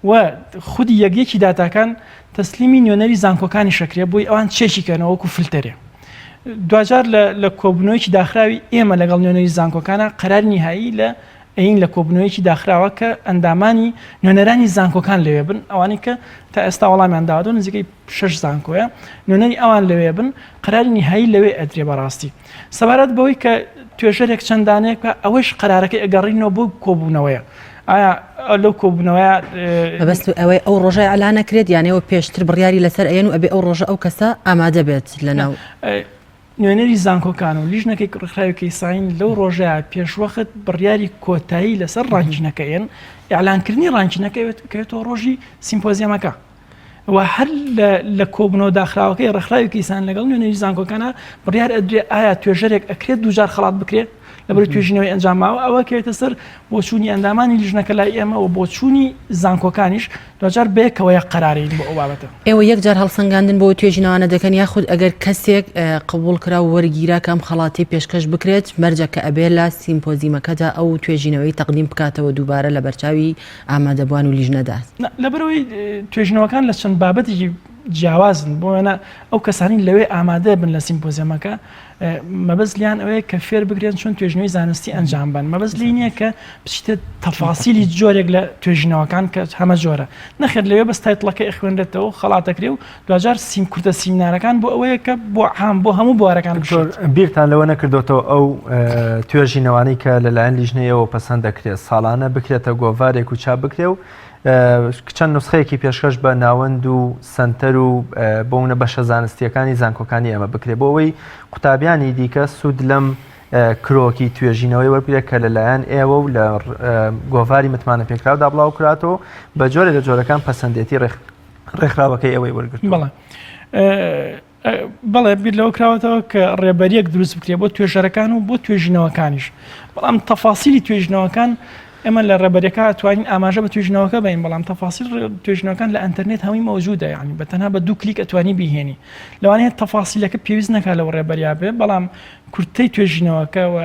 و خودی یەک یەکی داتاکان تەسلیمی نوێنەری زانکۆکانیش ئەکرێ بۆی ئەوان چێکی کەنەوە وەکو فلتەرێ. دواجار لە لە کۆبوونەوەیەکی داخراوی ئێمە لەگەڵ نوێنەری زانکۆکانە قەراری نیهایی لە ئەین لە کۆبوونەوەیەکی داخراوە کە ئەندامانی نوێنەرانی زانکۆکان لەوێ بن ئەوانەی کە تا ئێستا وەڵامیان داوەتەوە نزیکەی شەش زانکۆیە نوێنەری ئەوان لەوێ بن قەراری نیهایی لەوێ ئەدرێ بەڕاستی سەبارەت بەوەی کە توێژەرێک چەند دانەیەک بکا ئەوەیش قەرارەکەی ئەگەڕینەوە بۆ کۆبوونەوەیە ئایا لەو کۆبوونەوەیە مەبەست ئەوەی ئەو ڕۆژە ئەلا نەکرێت یانەوە پێشتر بڕیاری لەسەر ئەیەن و ئەبێ ئەو ڕۆژە ئەو کەسە ئامادە بێت لەناو نوێنەری زانکۆکان و لیژنەکەی ڕێکخراوی کەیساین لەو ڕۆژەیە پێشوەخت بڕیاری کۆتایی لەسەر ranking ەکە ئێن ئیعلانکردنی ranking ەکە کەوێتەوە ڕۆژی سیمپۆزیەمەکە و هەر لە کۆبوونەوە داخراوەکەی ڕێکخراوی کەیسان لەگەڵ نوێنەری زانکۆکانە بڕیار ئەدرێ ئایا توێژەرێک ئەکرێت دووجار خەڵات بکرێت لەبەر توێژینەوەی ئەنجام ماوە ئەوە کەوێتە سەر بۆچوونی ئەندامانی لیژنەکە لای ئێمە و بۆچوونی زانکۆکانیش دواجار بەیەکەوە یەک قەرارین بۆ ئەو بابەتە. ئێوە یەک جار هەڵسەنگاندن بۆ توێژینەوانە دەکەن یاخود ئەگەر کەسێک قبوڵ کرا و وەرگیرا کە ئەم خەڵاتەی پێشکەش بکرێت مەرجە کە ئەبێ لە سیمپۆزیمەکەدا ئەو توێژینەوەی تەقدیم بکاتەوە دووبارە لە بەرچاوی ئامادەبوان و لیژنەدا؟ نا، لەبەرئەوەی توێژینەوەکان لە چەند بابەتێکی جیاوازن بۆ وێنە ئەو کەسانەی لەوێ ئامادە بن لە سیمپۆزیەمەکە مەبەست لیان ئەوەیە کە فێر بکرێن چۆن توێژینەوەی زانستی ئەنجام بەن مەبەست لی نییە کە بچیتە تەفاسیلی جۆرێک لە توێژینەوەکان کە هەمە جۆرە نەخێر لەوێ بەس title ەکە ئەخوێنرێتەوە خەڵاتەکرێ و دواجار سیم کورتە سیمینارەکان بۆ ئەوەیە کە بۆ عام بۆ هەموو بوارەکان دکتۆر بیرتان لەوە نەکردۆتەوە ئەو توێژینەوانەی کە لەلایەن لیژنەیەوە پەسەند دەکرێت ساڵانە بکرێتە گۆڤارێک و چاپ بکرێ و چەند نوسخەیەکی پێشکەش بە ناوەند و سەنتەر و بۆونە بەشە زانستیەکانی زانکۆکانی ئێمە بکرێ بۆ ئەوەی قوتابیانی دیکە سوود لەم کرۆکی توێژینەوەی وەربگرێت کە لەلایەن ئێوە و لە گۆڤاری متمانە پێکراودا بڵاو کراتەوە بە جۆرێ لە جۆرەکان پەسەندێتی ڕێکخراوەکەی ئێوەی وەرگرتووە. بەڵێ بەڵێ بیر لەوە کراوەتەوە کە ڕێبەریەک دروست بکرێت بۆ توێژەرەکان و بۆ توێژینەوەکانیش بەڵام تەفاسیلی توێژینەوەکان ئێمە لە ڕێبەریەکە توانین ئاماژە بە توێژینەوەکە بین بەڵام تەفاسیل توێژینەوەکان لە ئەتەرنێت هەمووی مەوجودە یعنی بە تەنها بە دوو کلیک ئەتوانی بیهێنی لەوانەیە تەفاسیلەکە پێویست نەکات لەو ڕێبەریا بێ بەڵام کورتەی توێژینەوەکە و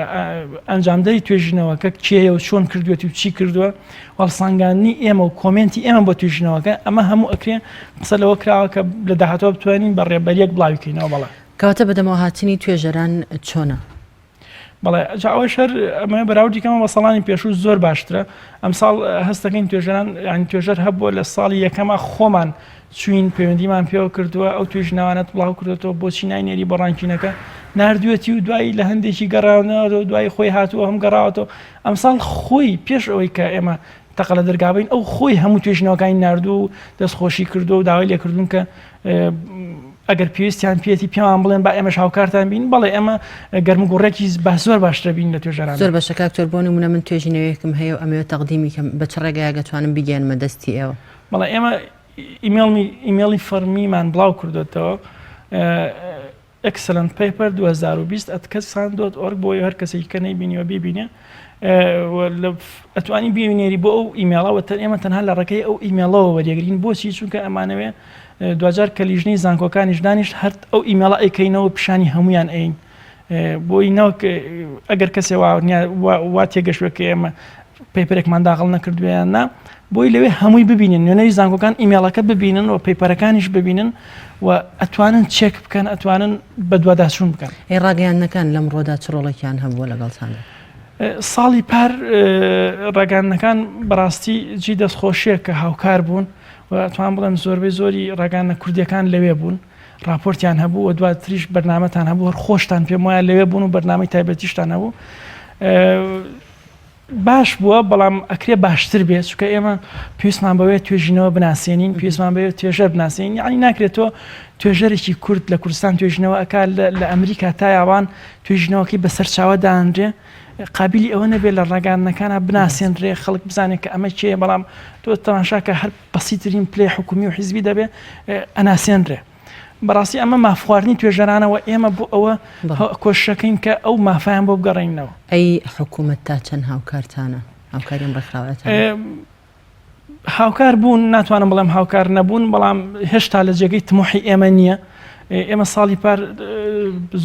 ئەنجامدەری توێژینەوەکە کێیە و چۆن کردوێتی و چی کردووە هەڵسەنگاندنی ئێمە و comment ی ئێمە بۆ توێژینەوەکە ئەمە هەموو ئەکرێ قسە لەوە کراوە کە لە داهاتوە بتوانین بە ڕێبەریەک بڵاوی کەینەوە بەڵێ. کەواتە بەدەمەوەهاتنی توێژەران چۆنە؟ بەڵێ جا ئەوەش هەر ئەمە بەراوردی کەمە بە ساڵانی پێشوو زۆر باشترە ئەمساڵ هەستەکەین توێژەران یانی توێژەر هەبووە لە ساڵی یەکەما خۆمان چوین پەیوەندیمان پێوە کردووە ئەو توێژینەوانەت بڵاو کردێتەوە بۆچی ناینێری بۆ ranking ەکە نردوێتی و دوایی لە هەندێکی گەڕاونەوە دوای خۆی هاتووە هەم گەڕاوەتەوە ئەمساڵ خۆی پێش ئەوەی کە ئێمە تەقە لە دەرگا بین ئەو خۆی هەموو توێژینەوەکانی ناردوو و دەستخۆشی کردو و داوای لێکردون کە ئەگەر پێویستیان پێێتی پێمان بڵێن با ئێمەش هاوکارتان بین بەڵێ ئێمە گەرموگوڕێکی با زۆر باشترە بین لە توێژەران. زۆر باشە کاک تۆر بۆ نمونە من توێژینەوەیەکم هەیە و ئەمەوێت تەقدیمی کەم بە چ ڕێگایەک ئەتوانم بیگەیەنمە دەستی ئێوە؟ بەڵێ ئێمە ئیمێڵمی ئیمێڵی فەڕمیمان بڵاو کردۆتەوە Excellent Paper 2020 at ksan dot org بۆ هەر کەسێکی کە نەیبینیوە بیبینێ ئەتوانی بینێری بۆ ئەو ئیمێڵە وە ئێمە تەنها لە ڕێگەی ئەو ئیمێڵەوە وەریەگرین بۆچی چونکە ئەمانەوێ دواجار کە لیژنەی زانکۆکانیش دانیشت هەر ئەو ئیمێڵە ئەیکەینەوە پیشانی هەمویان ئەین بۆی نەوەک ئەگەر کەسێ وا تێگەشتوێ کە ئێمە paper ێکمان داخڵ نەکردووە یان نا بۆی لەوێ هەمووی ببینن نوێنەری زانکۆکان ئیمێڵەکە ببینن و paper ەکانیش ببینن و ئەتوانن چێک بکەن ئەتوانن بەدواداچوون بکەن. ئەی ڕاگەیاندنەکان لەمڕۆدا چ ڕۆڵێکیان هەبووە لەگەڵتاندا؟ ساڵی پار ڕاگەیاندنەکان بەڕاستی جی دەستخۆشیە کە هاوکار بوون و ئەتوان بڵێم زۆربەی زۆری ڕاگەیاندنە کوردیەکان لەوێ بوون ڕاپۆرتیان هەبوو و دواتریش بەرنامەتان هەبوو هەر خۆشتان پێم وایە لەوێ بوون و بەرنامەی تایبەتیشتان هەبوو باش بووە بەڵام ئەکرێ باشتر بێت چونکە ئێمە پێویستمان بەوەیە توێژینەوە بناسێنین پێویستمان بەوەیە توێژەر بناسێنین یعنی ناکرێت تۆ توێژەرێکی کورد لە کوردستان توێژینەوە ئەکا لە ئەمریکا تا یابان توێژینەوەکەی بە سەرچاوە دانرێ قابلی ئەوە نەبێت لە ڕاگەیاندنەکانە بناسێنرێ خەڵک بزانێت کە ئەمە کێیە بەڵام تۆ تەماشاکە هەر بەسیترین پلەی حکومی و حیزبی دەبێ ئەناسێنرێ. بەڕاستی ئەمە مافخواردنی توێژەرانە و ئێمە بۆ ئەوە کۆششەکەین کە ئەو مافیان بۆ بگەڕێنەوە. ئەی حکوومەت تا چەند هاوکارتانە؟ هاوکاری ئەم ڕێکخراوەتانە؟ هاوکار بوون، ناتوانم بڵێم هاوکار نەبوون، بەڵام هێشتا لە جێگەی تموحی ئێمە نییە. ئێمە ساڵی پار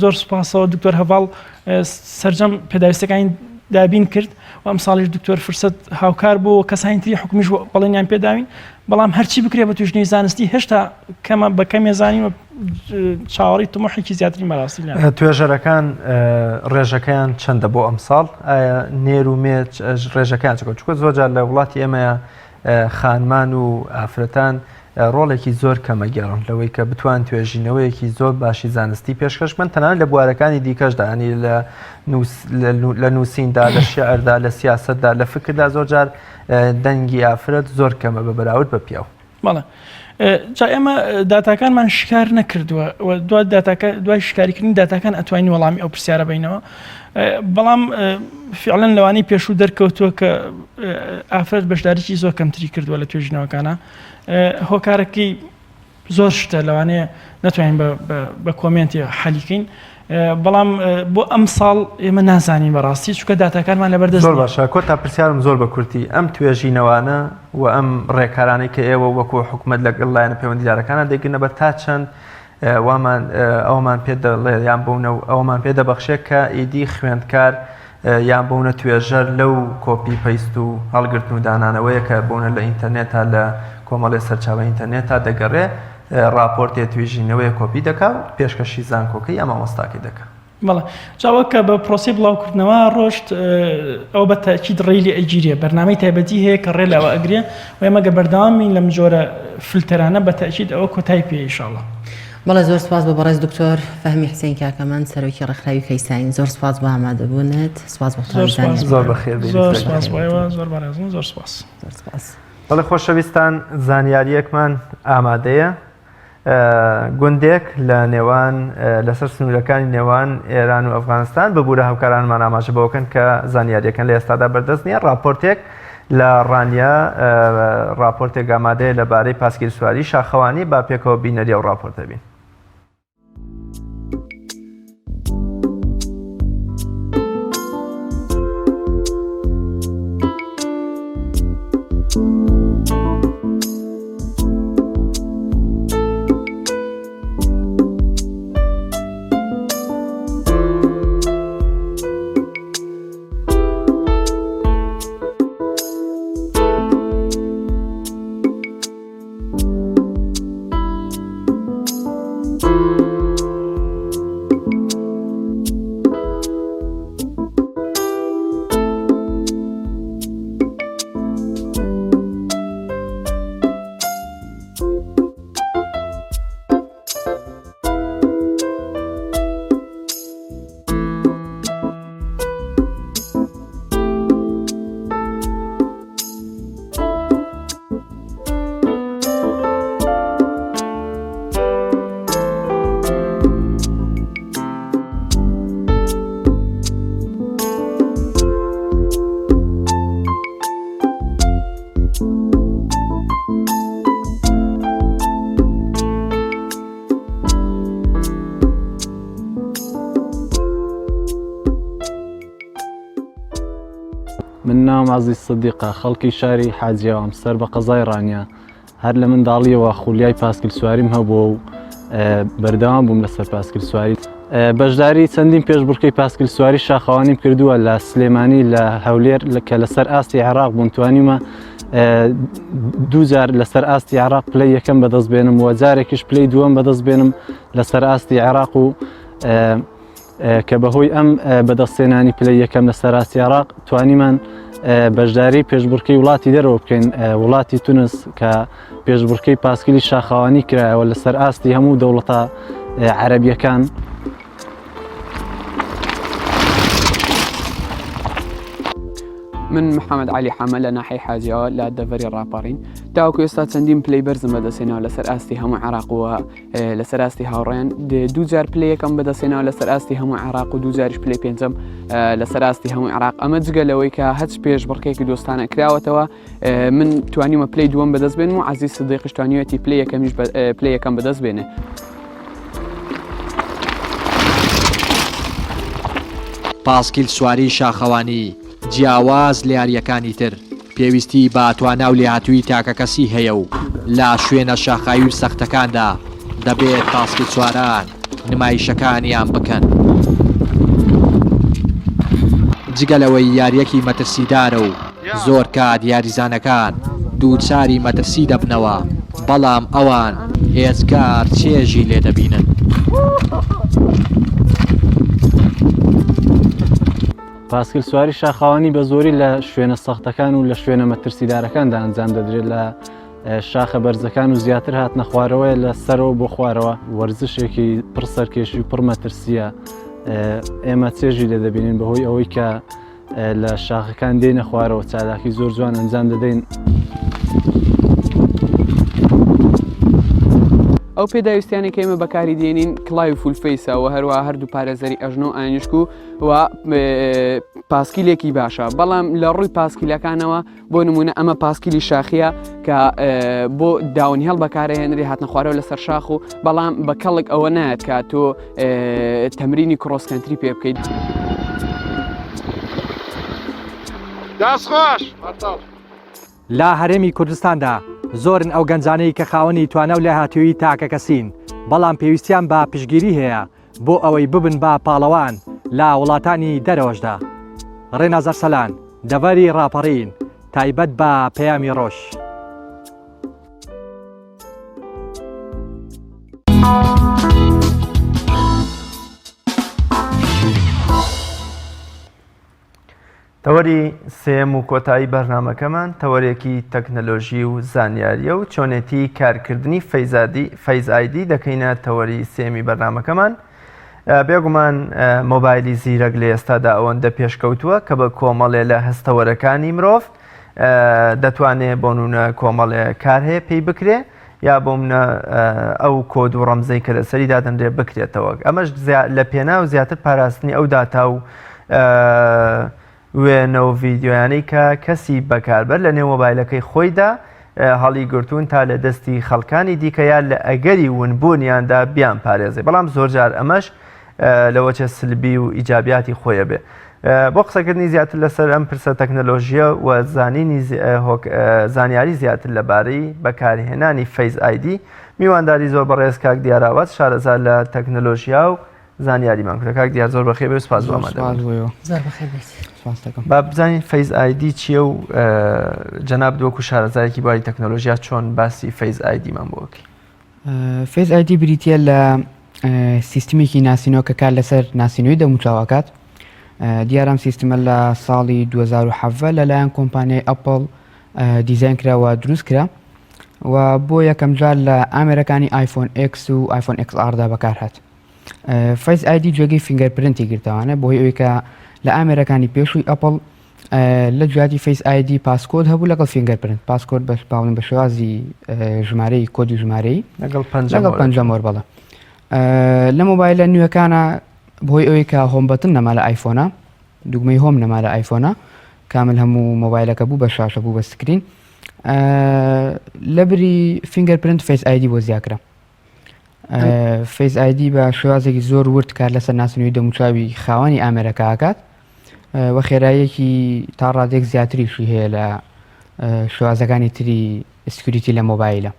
زۆر سوپاسەوە دکتۆر هەڤاڵ سەرجەم پێداویستەکانی دابین کرد و ئەم ساڵیش دکتۆر فرسەت هاوکار بوو و کەسانی تری حکومیش بەڵێنیان پێداوین. بەڵام هەرچی بکرێ بە توێژینەوەی زانستی هێشتا کەمە بە کەمێ زانین و چاوەڕێی تموحێکی زیاترین بەڕاستی لە توێژەرەکان ڕێژەکەیان چەندە بۆ ئەمساڵ؟ ئایا نێر و مێ ڕێژەکەیان چەکە؟ چونکە زۆر جار لە وڵاتی ئێمەیە خانمان و ئافرەتان ڕۆڵێکی زۆر کەمە گێڕن لەوەی کە بتوان توێژینەوەیەکی زۆر باشی زانستی پێشکەش بکەن تەنانەت لە بوارەکانی دیکەشدا ینی لە نووسیندا لە شعردا لە سیاسەتدا لە فکردا زۆر جار دەنگی ئافرەت زۆر کەمە بە بەراورد بە پیاو. بەڵێ جا ئێمە داتاکانمان شکار نەکردووە و دو داتاکە دوای شکاریکردنی داتاکان ئەتوانین وەڵامی ئەو پرسیارە بینەوە بەڵام فعلەن لەوانەی پێشوو دەرکەوتووە کە ئافرەت بەشداریی زۆر کەمتری کردووە لە توێژینەوەکانە هۆکارەکەی زۆر شتە لەوانەیە نەتوانین بە کۆمێنتی حەلیکەین بەڵام بۆ ئەم ساڵ ئێمە نازانین بەڕاستی چونکە داتاکانمان لەبەردەست زۆر باشە کۆتا پرسیارم زۆر بە کورتی ئەم توێژینەوانە و ئەم ڕێکارانەی کە ئێوە وەکو حکومەت لەگەڵ لایەنە پەیوەندیدارەکانە دەگرنە بەر تا چەند وامان ئەومان پێ دەڵێ یان بوونە و ئەومان پێ دەبەخشێت کە ئیدی خوێندکار یان بوونە توێژەر لەو copy paste و هەڵگرتن و دانانەوەیە کە بوونە لە ئینتەرنێتا لە کۆمەڵێ سەرچاوە ئینتەرنێتا دەگەڕێ ڕاپۆرتێ تویژینەوەیە کۆپی دەکا و پێشکەشی زانکۆکەی یا مامۆستاکەی دەکا. بەڵێ جا وەک کە بە پرۆسەی بڵاوکردنەوە ڕۆشت ئەوە بە تەئکید ڕێی لێ ئەگیرێ بەرنامەی تایبەتی هەیە کە ڕێ لەوە ئەگرێ و ئێمە گە بەردەوام بین لەم جۆرە فلتەرانە بە تەئکید ئەوە کۆتای پێ ئیشاڵڵا. بەڵێ زۆر سوپاس بۆ بەڕێز دکتۆر فەهمی حسین کاکەمەند سەرۆکی ڕێکخراوی کەیساین زۆر سوپاس بۆ ئامادەبوونت سوپاس بۆ زۆر سوپاس زۆر بەخێر بێی زۆر سوپاس بۆ ئێوە زۆر بەڕێزن زۆر سوپاس. زۆر سوپاس. بەڵێ خۆشەویستان زانیاریەکمان ئامادەیە گوندێک لە نێوان لەسەر سنوورەکانی نێوان ئێران و ئەفغانستان ببوورە هاوکارانمان ئاماژە بەوەکەن کە زانیاریەکان لە ئێستادا بەردەست نییە راپۆرتێک لە ڕانیە راپۆرتێک ئامادەیە لەبارەی پاسکیل سواری شاخەوانی با پێکەوە بینەری ئەو راپۆرتە بین. من ناوم عەزیز سدیقە خەڵکی شاری حاجیاوام سەر بە قەزای ڕانیە هەر لە منداڵیەوە خولیای پاسکیل سواریم هەبووە و بەردەوام بووم لەسەر پاسکیل سواری بەشداری چەندین پێشبڕکێی پاسکیل سواری شاخەوانیم کردووە لە سلێمانی لە هەولێر کە لەسەر ئاستی عێراق بوون توانیمە دووجار لەسەر ئاستی عێراق پلەی یەکەم بەدەست بێنم و جارێکیش پلەی دووەم بەدەست بێنم لەسەر ئاستی عێراق و کە بەهۆی ئەم بەدەستهێنانی پلەی یەکەم لە سەراستی عێراق توانیمان بەشداری پێشبڕکێی وڵاتی دەرەوە بکەین وڵاتی تونس کە پێشبڕکێی پاسکیلی شاخەوانی کرایەوە لەسەر ئاستی هەموو دەوڵەتە عەرەبیەکان. من محەممەد علی حەمە لە ناحی حاجیەوە لە دەڤەری ڕاپەڕین تاوەکو ئێستا چەندین پلەی بەرزم بەدەستێنەوە لەسەر ئاستی هەموو عراقەوە لەسەر ئاستی هاوڕێن دوو جار پلەی یەکەم بەدەستێنەوە لەسەر ئاستی هەموو عێراق و دوو جاریش پلەی پێنجەم لەسەر ئاستی هەموو عێراق ئەمە جگە لەوەی کە هەچ پێشبڕکێکی دۆستانە کراوەتەوە من توانیمە پلەی دووەم بەدەست بێنم و عەزیز سدیقیش توانیویەتی پلەی یەکەمیش پلەی یەکەم بەدەست بێنێ. پاسکیل سواری شاخەوانی جیاواز لە یارییەکانی تر پێویستی بە توانا و لێهاتوویی تاکەکەسی هەیە و لە شوێنە شاخاوی و سەختەکاندا دەبێت پاسکیلسواران نمایشەکانیان بکەن. جگە لەوەی یارییەکی مەترسیدارە و زۆر کات یاریزانەکان. دووچاری مەترسی دەبنەوە، بەڵام ئەوان ئێجگار چێژی لێ دەبینن. پاسکیل سواری شاخەوانی بە زۆری لە شوێنە سەختەکان و لە شوێنە مەترسیدارەکاندا ئەنجام دەدرێت لە شاخە بەرزەکان و زیاتر هاتنە خوارەوەیە لە سەرەوە بۆ خوارەوە وەرزشێکی پڕ سەرکێشی و پڕ مەترسیە ئێمە چێژی لێ دەبینین بەهۆی ئەوەی کە لە شاخەکان دێنە خوارەوە چالاکی زۆر جوان ئەنجام دەدەین. ئەو پێداویستیانەی کە ئێمە بەکاری دێنین کڵاوی full face ە و هەروەها هەردوو پارێزەری ئەژنۆ و ئاینشک و و پاسکیلێکی باشە بەڵام لە ڕووی پاسکیلەکانەوە بۆ نمونە ئەمە پاسکیلی شاخیە کە بۆ downhill بەکارهێنری هاتنە خوارەوە لەسەر شاخ و بەڵام بە کەڵک ئەوە نایەت کە تۆ تەمرینی cross country پێ بکەیت. دەستخۆش. لە هەرێمی کوردستاندا زۆرن ئەو گەنجانەی کە خاوەنی توانا و لێهاتوویی تاکەکەسین، بەڵام پێویستیان بە پشتگیری هەیە بۆ ئەوەی ببن بە پاڵەوان لە وڵاتانی دەرەوەشدا. ڕێناز ئەرسەلان، دەڤەری ڕاپەڕین، تایبەت بە پەیامی ڕۆژ. تەوەری سێیەم و کۆتایی بەرنامەکەمان تەوەرێکی تەکنەلۆژی و زانیاریە و چۆنێتی کارکردنی Face ID دەکەینە تەوەری سێمی بەرنامەکەمان. بێگومان مۆبایلی زیرەک لە ئێستادا ئەوەندە پێشکەوتووە کە بە کۆمەڵێ لە هەستەوەرەکانی مرۆڤ دەتوانێ بۆ نمونە کۆمەڵێ کار هەیە پێی بکرێ یا بۆ منە ئەو کۆد و ڕەمزەی کە لەسەری دادەنرێ بکرێتەوە ئەمەش لە پێناو زیاتر پاراستنی ئەو داتا و وێنە و ڤیددیویانەی کە کەسی بەکاربەر لە نێو مۆبایلەکەی خۆیدا هەڵی گرتوون تا لە دەستی خەڵکانی دیکە یا لە ئەگەری ونبوونیاندا بیان پارێزێ بەڵام زۆرجار ئەمەش لەوەچە سلبی و ئیجابیاتی خۆیە بێ. بۆ قسەکردنی زیاتر لەسەر ئەم پرسە تەکنەلۆژیە و زانینی زانیاری زیاتر لەبارەی بەکارهێنانی Face ID میوانداری زۆر بەڕێز کاک دیار ئاواز شارەزا لە تەکنەلۆژیا و زانیاریمان کرد کاک دیار زۆر بەخێر بێ سپاس بۆ ئامادەبوون. زۆر بەخێر بێیت. با بزانین Face ID چییە و جەنابت وەکو شارەزایەکی بواری تەکنەلۆژیا چۆن باسی Face ID مان بۆ بکەی؟ Face ID بریتە لە سیستمێکی ناسینەوە کە کار لەسەر ناسینەوەی دەموچاو ئەکات دیارە ئەم سیستمە لە ساڵی 2017 لەلایەن کۆمپانیای ئەپڵ دیزاین کرا و دروست کرا و بۆ یەکەم جار لە ئامێرەکانی ئایفۆن X و ئایفۆن XR دا بەکارهات Face ID جێگەی fingerprint ی گرتەوانە بۆی ئەوەی کە لە ئامێرەکانی پێشووی ئەپڵ لە جیاتی Face ID passcode هەبوو لەگەڵ fingerprint passcode بەس باڵن بە شێوازی ژمارەی کۆدی ژمارەی لەگەڵ لەگەڵ پەنجەمۆر بەڵێ لە مۆبایلە نوێەکانە بۆی ئەوەی کە home button نەما لە ئایفۆنە دوگمەی home نەما لە ئایفۆنە کامل هەموو مۆبایلەکە بوو بە شاشە بوو بە screen لە بری fingerprint Face ID بۆ زیاکرا Face ID بە شێوازێکی زۆر ورد کار لەسەر ناسینەوەی دەموچاوی خاوەنی ئامێرەکە ئەکات و خێراییەکی تا ڕادێک زیاتریشی هەیە لە شێوازەکانی تری security لە مۆبایلە.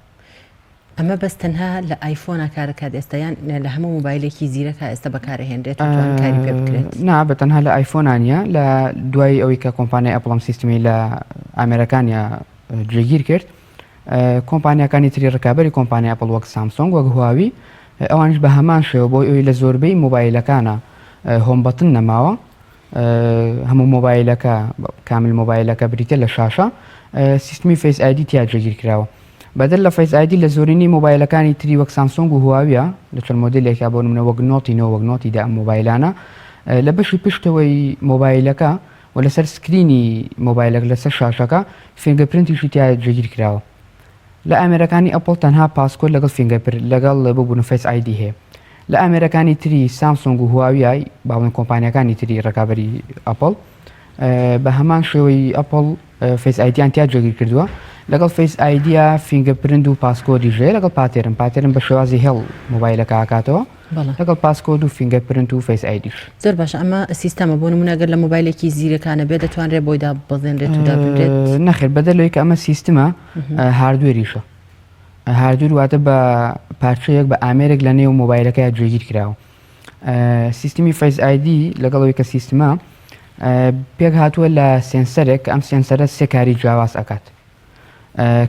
ئەمە بەس تەنها لە ئایفۆنا کارەکات ئێستا یان لە هەموو مۆبایلێکی زیرەکە ئێستا بەکارهێنرێت و توان کاری پێ بکرێت؟ نا بە تەنها لە ئایفۆنا نییە لە دوای ئەوەی کە کۆمپانیای ئەپڵ ئەم سیستمی لە ئامێرەکانیا جێگیر کرد کۆمپانیاکانی تری ڕکابەری کۆمپانیای ئەپڵ وەک سامسۆنگ وەک هواوی ئەوانیش بە هەمان شێوە بۆی ئەوی لە زۆربەی مۆبایلەکانە home button نەماوە هەموو مۆبایلەکە کامل مۆبایلەکە بریتە لە شاشە سیستمی Face ID تیا جێگیر کراوە بەدەر لە Face ID لە زۆرینەی مۆبایلەکانی تری وەک سامسۆنگ و هواویە لە چەند مۆدلێکە بۆ نمونە وەک Note ی نۆ وەک Note ی دە ئەم مۆبایلانە لە بەشی پشتەوەی مۆبایلەکە و لەسەر screen ی مۆبایلەک لەسەر شاشەکە fingerprint یشی تیا جێگیر کراوە. لە ئامێرەکانی ئەپڵ تەنها passcode لەگەڵ fingerprint لەگەڵ ببورن Face ID هەیە. لە ئامێرەکانی تری سامسۆنگ و هواویای با بڵێین کۆمپانیاکانی تری ڕکابەری ئەپڵ بە هەمان شێوەی ئەپڵ Face ID یان تیا جێگیر کردووە لەگەڵ Face ID یا fingerprint و passcode یش هەیە لەگەڵ pattern pattern بە شێوازی هێڵ مۆبایلەکە ئاکاتەوە لەگەڵ passcode و fingerprint و Face ID ش. زۆر باشە ئەمە سیستەمە بۆ نمونە گەر لە مۆبایلێکی زیرەکانە بێت دەتوانرێت بۆی داببەزێنرێت و دابنرێت؟ نەخێر بەدەر لەوەی کە ئەمە سیستمە hardware یشە hardware واتە بە پارچەیەک بە ئامێرێک لە نێو مۆبایلەکە جێگیر کراوە سیستمی Face ID لەگەڵ ئەوەی کە سیستمە پێک هاتووە لە sensor ێک ئەم sensor ە سێ کاری جیاواز ئەکات.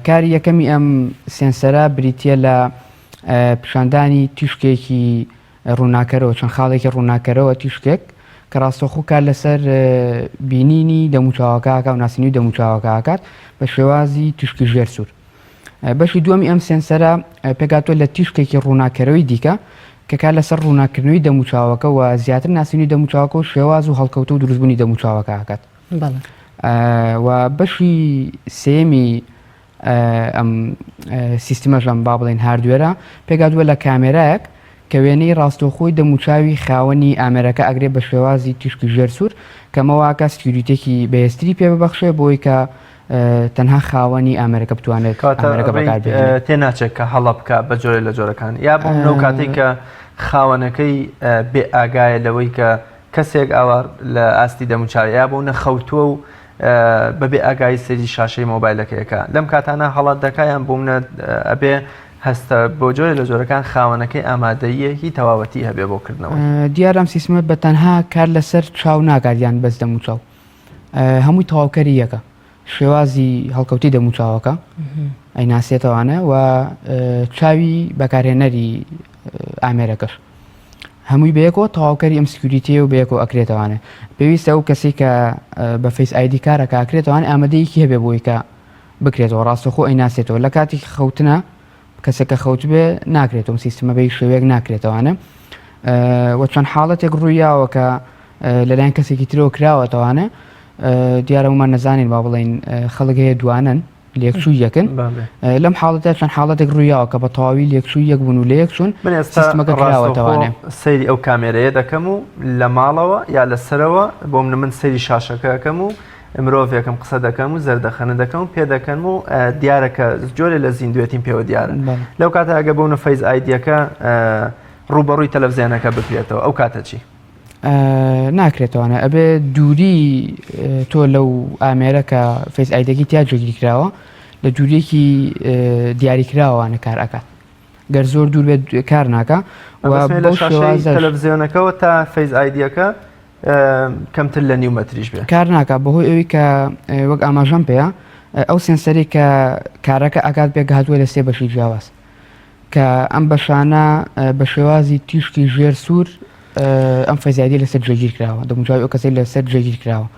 کاری یەکەمی ئەم sensor ە بریتییە لە پیشاندانی تیشکێکی ڕووناکەرەوە، چەند خاڵێکی ڕووناکەرەوە تیشکێک کە ڕاستەوخۆ کار لەسەر بینینی دەموچاوەکە ئەکا و ناسینی دەموچاوەکە ئەکات بە شێوازی تیشکی ژێر سوور. بەشی دووەمی ئەم sensor ە پێکهاتووە لە تیشکێکی ڕووناکەرەوەی دیکە کە کار لەسەر ڕووناککردنەوەی دەموچاوەکە و زیاتر ناسینی دەموچاوەکە و شێواز و هەڵکەوتە و دروستبوونی دەموچاوەکە ئەکات. و بەشی سێیەمی ئەم سیستمەش ئەم با بڵێین hardware ە پێکهاتووە لە کامێرایەک کە وێنەی ڕاستەوخۆی دەموچاوی خاوەنی ئامێرەکە ئەگرێ بە شێوازی تیشکی ژێر سوور کە ئەمە واکە security ێکی بەهێزتری پێ ببەخشێ بۆی کە تەنها خاوەنی ئامێرەکە بتوانێت ئامێرەکە بەکار بهێنێت. تێ ناچێت کە هەڵە بکە بە جۆرێ لە جۆرەکان یا بۆ لەو کاتێک کە خاوەنەکەی بێ ئاگایە لەوەی کە کەسێک ئاوا لە ئاستی دەموچاوی یا بۆ نەخەوتووە و بەبێ ئاگایی سەیری شاشەی مۆبایلەکەی ئەکا لەم کاتانە هەڵە دەکا یان بۆ منە ئەبێ هەستە بۆ جۆرێ لە جۆرەکان خاوەنەکەی ئامادەییەکی تەواوەتی هەبێ بۆ کردنەوەی. دیارە ئەم سیستمە بە تەنها کار لەسەر چاو ناکات یان بەس دەموچاو هەمووی تەواوکەری یەکە شێوازی هەڵکەوتی دەموچاوەکە ئەیناسێتەوانە و چاوی بەکارهێنەری ئامێرەکەش. هەمووی بەیەکەوە تەواوکەری ئەم security یە و بەیەکەوە ئەکرێتەوانێ پێویستە ئەو کەسی کە بە Face ID کارەکە ئەکرێتەوان ئامادەیەکی هەبێ بۆی کە بکرێتەوە ڕاستەخۆ ئەی ناسێتەوە لە کاتی خەوتنە کەسێک کە خەوتبێ ناکرێتەوە سیستمە بە هیچ شێوەیەک ناکرێتەوانە و چەند حاڵەتێک ڕوویاوە کە لەلایەن کەسێکی ترەوە کراوەتەوانە دیارە ومان نەزانین با بڵین خەڵک هەیە دوانن لێکچووی یەکن لەم حاڵەتە چەند حاڵەتێک ڕوویاوە کە بە تەواوی لێکچووی یەک بوون و لە یەک چوون من ئێستا سیستمەکە کراوەتەوانێ سەیری ئەو کامێرەیە دەکەم و لە ماڵەوە یا لە سەرەوە بۆ منە من سەیری شاشەکە ئەکەم و مرۆڤێکم قسە دەکەم و زەردەخەنە دەکەم و پێ دەکەم و دیارە کە جۆرێ لە زیندوێتیم پێوە دیارە لەو کاتە ئەگە بۆ منە Face ID ەکە ڕووبەڕووی تەلەفزیۆنەکە بکرێتەوە ئەو کاتە چی؟ ناکرێتەوانە ئەبێ دووری تۆ لەو ئامێرە کە Face ID ەکەی تیا جێگیر کراوە لە دووریەکی دیاریکراوانە کار ئەکات گەر زۆر دوور بێت کار ناکە لە تەلەڤزیۆنەکەەوە تا Face ID ەکە کەمتر لە نیو مەتریش بێ کار ناکە بەهۆی ئەوی کە وەک ئاماژەم پێە ئەو sensor ی کە کارەکە ئەکات پێکهاتووە لە سێ بەشی جیاواز کە ئەم بەشانە بە شێوازی تیشکی ژێر سوور ئەم Face ID لەسەر جێگیر کراوە دەموچاوی ئەو کەسەی لەسەر جێگیر کراوە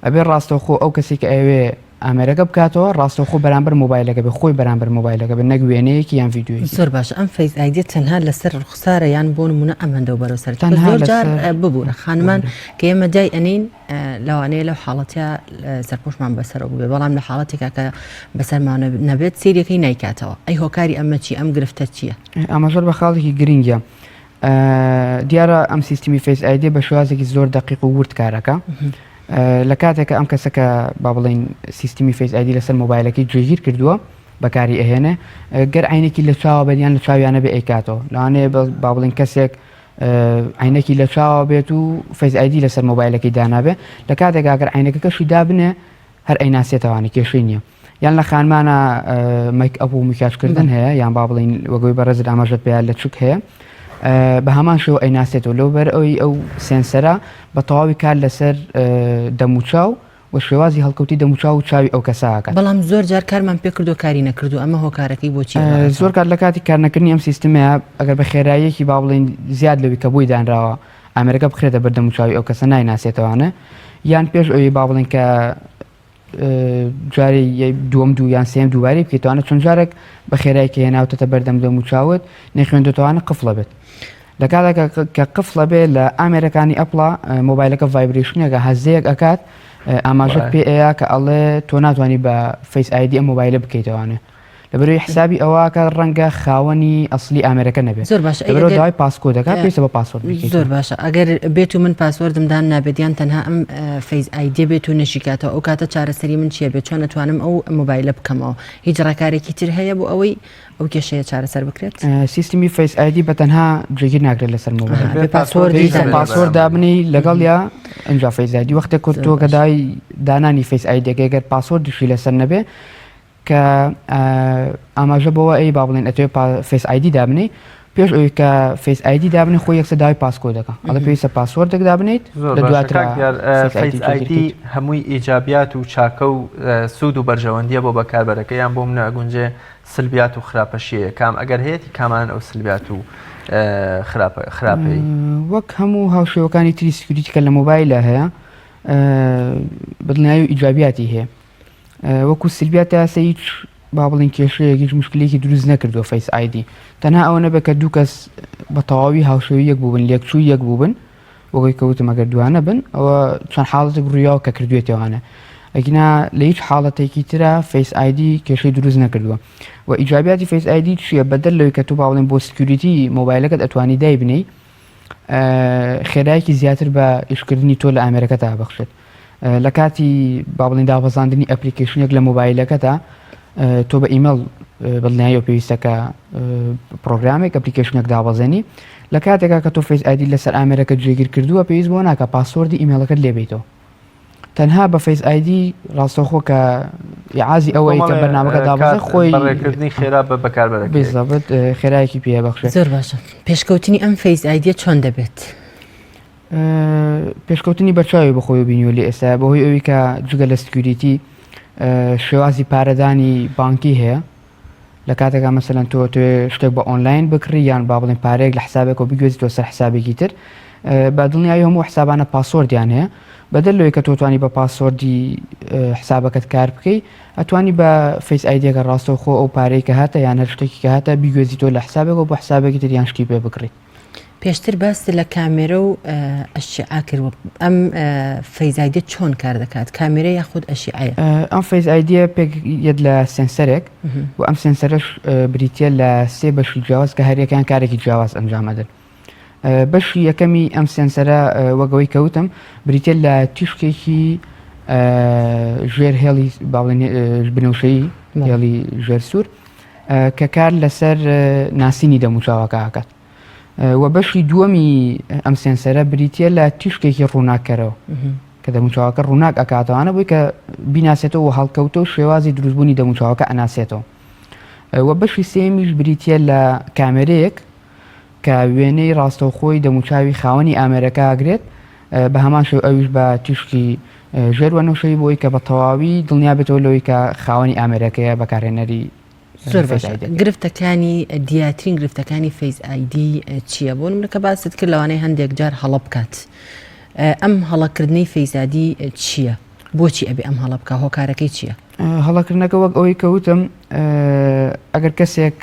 ئەبێ ڕاستەوخۆ ئەو کەسێک کە ئەوێ ئامێرەکە بکاتەوە ڕاستەوخۆ بەرامبەر مۆبایلەکە بێ خۆی بەرامبەر مۆبایلەکە بێ نەک وێنەیەکی یان ڤیدیۆیەکی. زۆر باشە ئەم Face ID ە تەنها لەسەر ڕوخسارە یان بۆ نمونە ئەم هەندەو بەرەو سەر تەنها زۆر جار لەسەر ببورە خانمان کە ئێمە دای ئەنین لەوانەیە لەو حاڵەتە سەرپۆشمان بەسەرەوە بووبێ بەڵام لە حاڵەتێکا کە بەسەرمان نەبێت سەیرەکەی نایکاتەوە ئەی هۆکاری ئەمە چی ئەم گرفتە چییە؟ ئاماژەت بە خاڵێکی گرنگە دیارە ئەم سیستمی Face ID بە شێوازێکی زۆر دەقیق و ورد کارەکە لە کاتێکە ئەم کەسە کە با بڵین سیستمی Face ID لەسەر مۆبایلەکەی جێگیر کردووە بەکاری ئەهێنێ گەر عینێکی لە چاوە بێت یان لە چاویانە بێ ئەیکاتەوە لەوانەیە با بڵین کەسێک عینەکی لە چاوە بێت و Face ID لەسەر مۆبایلەکەی دانابێ لە کاتێک ئەگەر عینەکەکەشی دابنێ هەر ئەیناسێتەوانە کێشەی نییە یان لە خانمانە make up و مکیاجکردن هەیە یان با بڵین وەگەوەی بەڕێزت ئاماژەت پێیا لە چوک هەیە بە هەمان شێوە ئەیناسێتەوە لەو بەر ئەوی ئەو sensor ە بە تەواوی کار لەسەر دەموچاو و شێوازی هەڵکەوتی دەموچاو و چاوی ئەو کەسە ئەکات. بەڵام زۆر جار کارمان پێکردو کاری نەکردو ئەمە هۆکارەکەی بۆ چیە بەڕێزم؟ زۆر کات لە کاتی کارنەکردنی ئەم سیستمەیە ئەگەر بە خێراییەکی با بڵێین زیاد لەوی کە بۆی دانراوە ئامێرەکە بخرێتە بەر دەموچاوی ئەو کەسە نایناسێتەوانە یان پێش ئەوی با بڵێین کە جارێ دووەم دوو یان سێم دووبارەی بکەیتوانە چەند جارێک بە خێرای کە هێناوتەتە بەردەم دەم و چاوت نەخوێندێتوانە قفڵە بێت لە کاتێک کە قفڵە بێ لە ئامێرەکانی ئەپڵا مۆبایلەکە vibration ێکە هەزەیەک ئەکات ئاماژەت پێ ئەیە کە ئەڵێ تۆ ناتوانانی بە Face ID ئەم مۆبایلە بکەیتەوانێ لەبەرئەوەی حسابی ئەوە کە ڕەنگە خاوەنی ئەسلی ئامێرەکە نەبێت زۆر باشە لەبەرئەوە داوای passcode دەکات پێویستە بە password بیکەیت زۆر باشە ئەگەر بێت و من password م دان نابێت یان تەنها ئەم Face ID بێت و نەشیکاتەوە ئەو کاتە چارەسەری من چییە بێت چۆن ئەتوانم ئەو مۆبایلە بکەمەوە هیچ ڕێکارێکی تر هەیە بۆ ئەوەی ئەو کێشەیە چارەسەر بکرێت سیستمی Face ID بە تەنها جێگیر ناکرێت لەسەر مۆبایل password ی password دابنی لەگەڵ یا ئینجا Face ID وەختێک کورد تۆ کە دای دانانی Face ID ەکەی گەر password یشی لەسەر نەبێ کە ئاماژە بەوە ئەی با بڵێن ئەتەوێ Face ID دابنێی. پێش ئەوەی کە Face ID دابنێ خۆی یەکسەر داوای passcode ەکە ئەڵێ پێویستە password ێک دابنیت لە دواتر Face ID هەمووی ئیجابیات و چاکە و سوود و بەرژەوەندیە بۆ بەکاربەرەکە یان بۆ منە ئەگونجێ سلبیات و خراپەشیەیە کام ئەگەر هەیەی کامان ئەو سلبیات و خراپەی وەک هەموو هاوشێوەکانی تری security کە لە مۆبایلە هەیە بەدڵنیایی و ئیجابیاتی هەیە وەکو سلبیات تا ئێستا هیچ با بڵین کێشەیەک هیچ مشکلێکی دروست نەکردووە Face ID تەنها ئەوە نەبێت کە دوو کەس بە تەواوی هاوشێوی یەک بووبن لێکچووی یەک بووبن وەکەی کەوتم ئەگەر دوانە بن ئەوە چەند حاڵەتێک ڕوویاوە کە کردوێتەوانە ئەگینا لە هیچ حاڵەتێکی ترا Face ID کێشەی دروست نەکردووە و ئیجابیاتی Face ID چییە بەدەر لەوەی کە تۆ با بڵێن بۆ security مۆبایلەکەت ئەتوانی دایبنەی خێرایەکی زیاتر بە ئیشکردنی تۆ لە ئامێرەکەتا بەخشێت لە کاتی با بڵێین دابەزاندنی application ێک لە مۆبایلەکەتا تۆ بە ئیمێڵ بەدڵنیاییەوە پێویستە کە پرۆگرامێک application ێک دابەزێنی لە کاتێکا کە تۆ Face ID لەسەر ئامێرەکە جێگیر کردووە پێویست بۆ ناکە password ی ئیمێڵەکەت لێبیتەوە تەنها بە Face ID ڕاستەوخۆ کە ئیعازی ئەوەی کە بەرنامەکە دابەزێ خۆی بەڕێکردنی خێرا بە بەکاربەرەکە بالضبط خێرایەکی پێ بەخشێت زۆر باشە پێشکەوتنی ئەم Face ID یە چۆن دەبێت؟ پێشکەوتنی بەرچاوی بەخۆی بینیوە لە ئێستا بەهۆی ئەوی کە جگە لە security شێوازی پارەدانی بانکی هەیە لە کاتێکا مەسەلەن تۆ توێ شتێک بە ئۆنلاین بکڕی یان با بڵێن پارەیەک لە حسابێکەوە بگوێزیتەوە سەر حسابێکی تر بە دڵنیایی هەموو حسابانە password یان هەیە بەدەر لەوەی کە تۆ توانی بە password ی حسابەکەت کار بکەی ئەتوانی بە Face ID ەکە ڕاستەوخۆ ئەو پارەی کە هاتە یان هەر شتێکی کە هاتە بیگوێزیتەوە لە حسابێکەوە بۆ حسابێکی تر یان شتی پێ بکڕیت. پێشتر باست لە کامێرە و ئەشیعە کرد ئەم Face ID ە چۆن کار دەکات کامێرە یاخود ئەشیعەیە؟ ئەم Face ID ە پێک یەت لە sensor ێک و ئەم sensor ەش بریتە لە سێ بەشی جیاواز کە هەریەکان کارێکی جیاواز ئەنجام ئەدەن. بەشی یەکەمی ئەم sensor ە وەگەوەی کەوتم بریتە لە تیشکێکی ژێر هێڵی باڵێن بنەوشەیی هێڵی ژێر سوور کە کار لەسەر ناسینی دەموچاوەکە ئەکات و بەشی دووەمی ئەم sensor ە بریتە لە تیشکێکی ڕووناکەرەوە کە دەموچاوەکە ڕووناک ئەکاتەوانە بووی کە بیناسێتەوە و هەڵکەوتە و شێوازی دروستبوونی دەموچاوەکە ئەناسێتەوە و بەشی سێمیش بریتە لە کامێرەیەک کە وێنەی ڕاستەوخۆی دەموچاوی خاوەنی ئامێرەکە ئەگرێت بە هەمان شێوە ئەویش بە تیشکی ژێر وەنەوشەیی بۆی کە بە تەواوی دڵنیا بێتەوە لەوەی کە خاوەنی ئامێرەکەیە بەکارهێنەری زۆر باشە گرفتەکانی دیاترین گرفتەکانی Face ID چییە بۆ نمونە کە باست کرد لەوانەیە هەندێک جار هەڵە بکات ئەم هەڵەکردنەی Face ID چییە بۆچی ئەبێ ئەم هەڵە بکە هۆکارەکەی چییە؟ هەڵەکردنەکە وەک ئەوەی کەوتم ئەگەر کەسێک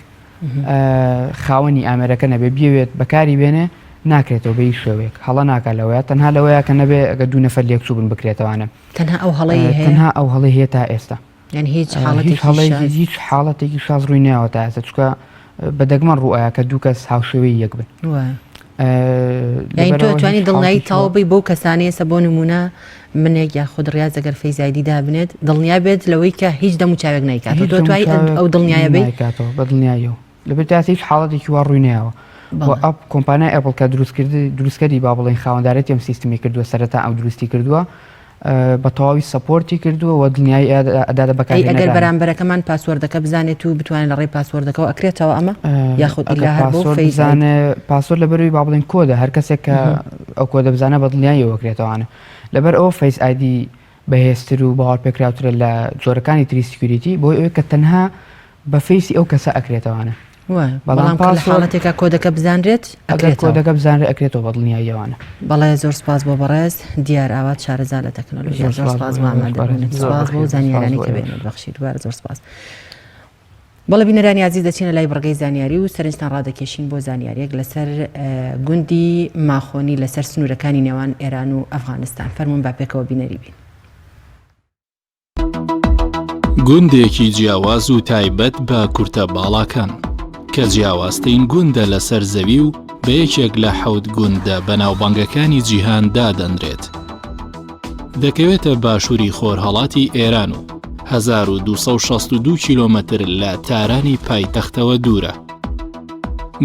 خاوەنی ئامێرەکە نەبێ بیەوێت بەکاری بێنێ ناکرێتەوە بە هیچ شێوەیەک هەڵە ناکات لەوەیە تەنها لەوەیە کە نەبێ ئەگەر دوو نەفەر لێکچوو بن بکرێتەوانە تەنها ئەو هەڵەی هەیە تەنها ئەو هەڵەی هەیە تا ئێستا یعنی هیچ حاڵەتێکی شاز هیچ حاڵەتێکی شاز ڕووی ناوە تا ئێستا چونکە بە دەگمەن ڕوئەیە کە دوو کەس هاوشێوەی یەک بن یعنی تۆ توانی دڵنیایی تەواو بی بەو کەسانەی ئێستا بۆ نمونە منێک یاخود ڕاز ئەگەر Face ID دابنێت دڵنیا بێت لەوەی کە هیچ دەم و چاوێک نایکات تۆ توای ئەو دڵنیایە بی کاتەوە بە دڵنیاییەوە لەبەر تا هیچ حاڵەتێکی وا ڕووی نایەوە ئەپ کۆمپانیای ئەپڵ کە دروستکرد دروستکەری با بڵێن خاوەندارێتی ئەم سیستمی کردووە سەرەتا ئەو دروستی کردووە بە تەواوی support ی کردووە و دڵنیایی ئەداتە بەکارهێنەران. ئەی ئەگەر بەرامبەرەکەمان password ەکە بزانێت و بتوانێت لە ڕێی password ەکەوە ئەکرێتەوە ئەمە یاخود ئیلا هەر بۆ Face بزانێ password لەبەرەوەی با بڵێن کۆدە هەر کەسێک کە ئەو کۆدە بزانە بە دڵنیاییەوە ئەکرێتەوانە لەبەر ئەوە Face ID بەهێزتر و باوەڕپێکراوترە لە جۆرەکانی تری security بۆی ئەوەی کە تەنها بە face ی ئەو کەسە ئەکرێتەوانە بەڵام کە لە حاڵەتێکا کۆدەکە بزانرێت ئەگەر کۆدەکە بزانرێت ئەکرێتەوە بە دڵنیاییەوانە. بەڵێ زۆر سپاس بۆ بەڕێز دیار ئاوات شارەزا لە تەکنەلۆژیا زۆر سپاس بۆ ئامادەبوونت سپاس بۆ زانیارانی کە بێنت بەخشی دووبارە زۆر سپاس. بەڵێ بینەرانی ئازیز دەچینە لای بڕگەی زانیاری و سەرنجتان ڕادەکێشین بۆ زانیاریەک لەسەر گوندی ماخۆنی لەسەر سنوورەکانی نێوان ئێران و ئەفغانستان فەرمونون با پێکەوە بینەری بین. گوندێکی جیاواز و تایبەت بە کورتە باڵاکان، کە جیاوازترین گوندە لەسەر زەوی و بە یەکێک لە حەوت گوندە بەناوبانگەکانی جیهان دادەنرێت. دەکەوێتە باشووری خۆرهەڵاتی ئێران و 1262 کیلۆمەتر لە تارانی پایتەختەوە دوورە.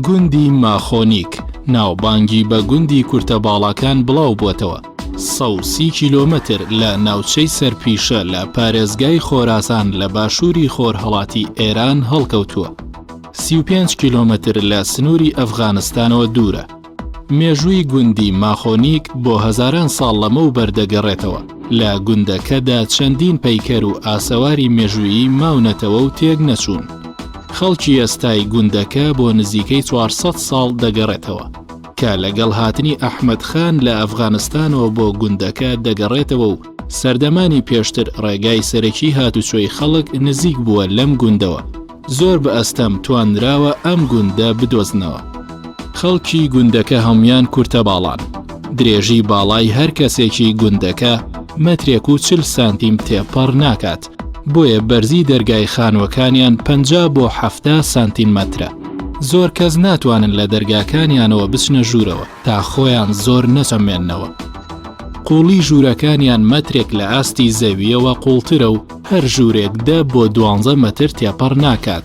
گوندی ماخۆنیک ناوبانگی بە گوندی کورتە باڵاکان بڵاو بووەتەوە، 130 کیلۆمەتر لە ناوچەی سەرپیشە لە پارێزگای خۆراسان لە باشووری خۆرهەڵاتی ئێران هەڵکەوتووە. 35 کیلۆمەتر لە سنووری ئەفغانستانەوە دوورە. مێژووی گوندی ماخۆنیک بۆ هەزاران ساڵ لەمەوبەر دەگەڕێتەوە، لە گوندەکەدا چەندین پەیکەر و ئاسەواری مێژوویی ماونەتەوە و تێک نەچوون. خەڵکی ئێستای گوندەکە بۆ نزیکەی 400 ساڵ دەگەڕێتەوە، کە لەگەڵ هاتنی ئەحمەد خان لە ئەفغانستانەوە بۆ گوندەکە دەگەڕێتەوە و سەردەمانی پێشتر ڕێگای سەرەکی هاتوچۆی خەڵک نزیک بووە لەم گوندەوە. زۆر بە ئەستەم توانراوە ئەم گوندە بدۆزنەوە. خەڵکی گوندەکە هەموان کورتە باڵان. درێژی باڵای هەر کەسێکی گوندەکە مەترێک و چل سانتیم تێپەڕ ناکات، بۆیە بەرزی دەرگای خانووەکانیان 50 بۆ 70 سانتیمەترە. زۆر کەس ناتوانن لە دەرگاکانیانەوە بچنە ژوورەوە تا خۆیان زۆر نەچەمێننەوە. قووڵی ژوورەکانیان مەترێک لە ئاستی زەوییەوە قووڵترە و هەر ژوورێک دە بۆ دوانزە مەتر تێپەڕ ناکات.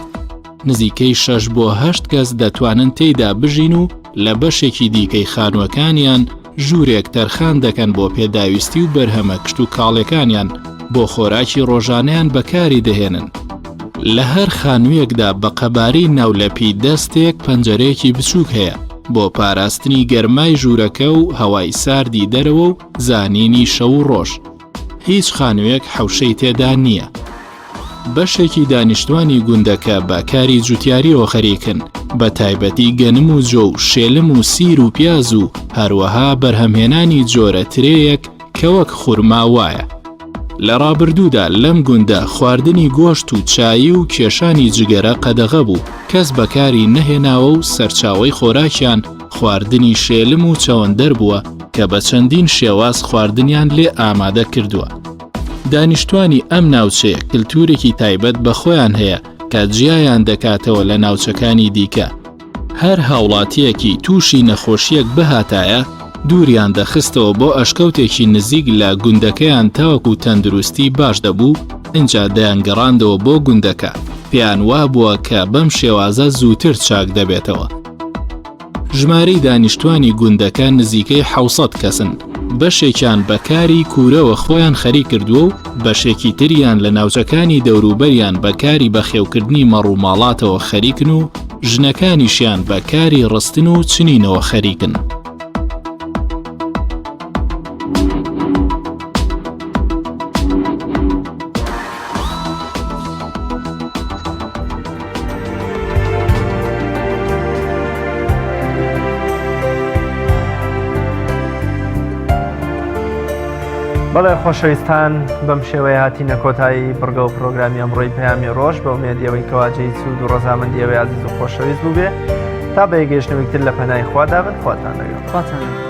نزیکەی شەش بۆ هەشت کەس دەتوانن تێیدا بژین و لە بەشێکی دیکەی خانووەکانیان ژوورێک تەرخان دەکەن بۆ پێداویستی و بەرهەمە کشتوکاڵیەکانیان بۆ خۆراکی ڕۆژانەیان بەکاری دەهێنن. لە هەر خانوویەکدا بە قەبارەی ناولەپی دەستێک پەنجەرەیەکی بچووک هەیە بۆ پاراستنی گەرمای ژوورەکە و هەوای ساردی دەرەوە و زانینی شەو و ڕۆژ. هیچ خانوویەک حەوشەی تێدا نییە. بەشێکی دانیشتوانی گوندەکە بە کاری جوتیاریەوە خەریکن، بە تایبەتی گەنم و جۆ و شێلم و سیر و پیاز و هەروەها بەرهەمهێنانی جۆرە ترێیەک کە وەک خورما وایە. لە ڕابردوودا لەم گوندە خواردنی گۆشت و چایی و کێشانی جگەرە قەدەغە بوو، کەس بەکاری نەهێناوە و سەرچاوەی خۆراکیان خواردنی شێلم و چەوەندەر بووە کە بە چەندین شێواز خواردنیان لێ ئامادە کردووە. دانیشتوانی ئەم ناوچەیە کلتورێکی تایبەت بە خۆیان هەیە کە جیایان دەکاتەوە لە ناوچەکانی دیکە. هەر هاوڵاتییەکی تووشی نەخۆشییەک بهاتایە، دووریان دەخستەوە بۆ ئەشکەوتێکی نزیک لە گوندەکەیان تاوەکو تەندروستی باش دەبوو، ئینجا دەیانگەڕاندەوە بۆ گوندەکە، پێیان وابووە کە بەم شێوازە زووتر چاک دەبێتەوە. ژمارەی دانیشتوانی گوندەکە نزیکەی 600 کەسن، بەشێکیان بە کاری کوورەوە خۆیان خەریک کردووە و بەشێکی تریان لە ناوچەکانی دەوروبەریان بە کاری بەخێوکردنی مەڕ و ماڵاتەوە خەریکن و ژنەکانیشیان بە کاری ڕستن و چنینەوە خەریکن. بەڵێ خۆشەویستان بەم شێوەیە هاتینە کۆتایی بڕگە و پرۆگرامی ئەمڕۆی پەیامی ڕۆژ بە ئومێدی ئەوەی کەوا جێی سوود و ڕەزامەندی ئەوەی ئازیز و خۆشەویست بووبێ تا بە یەکگەیشتنەوەیتر لە پەنای خوادا بن خواتان لەگەڵ. خواتان لەگەڵ.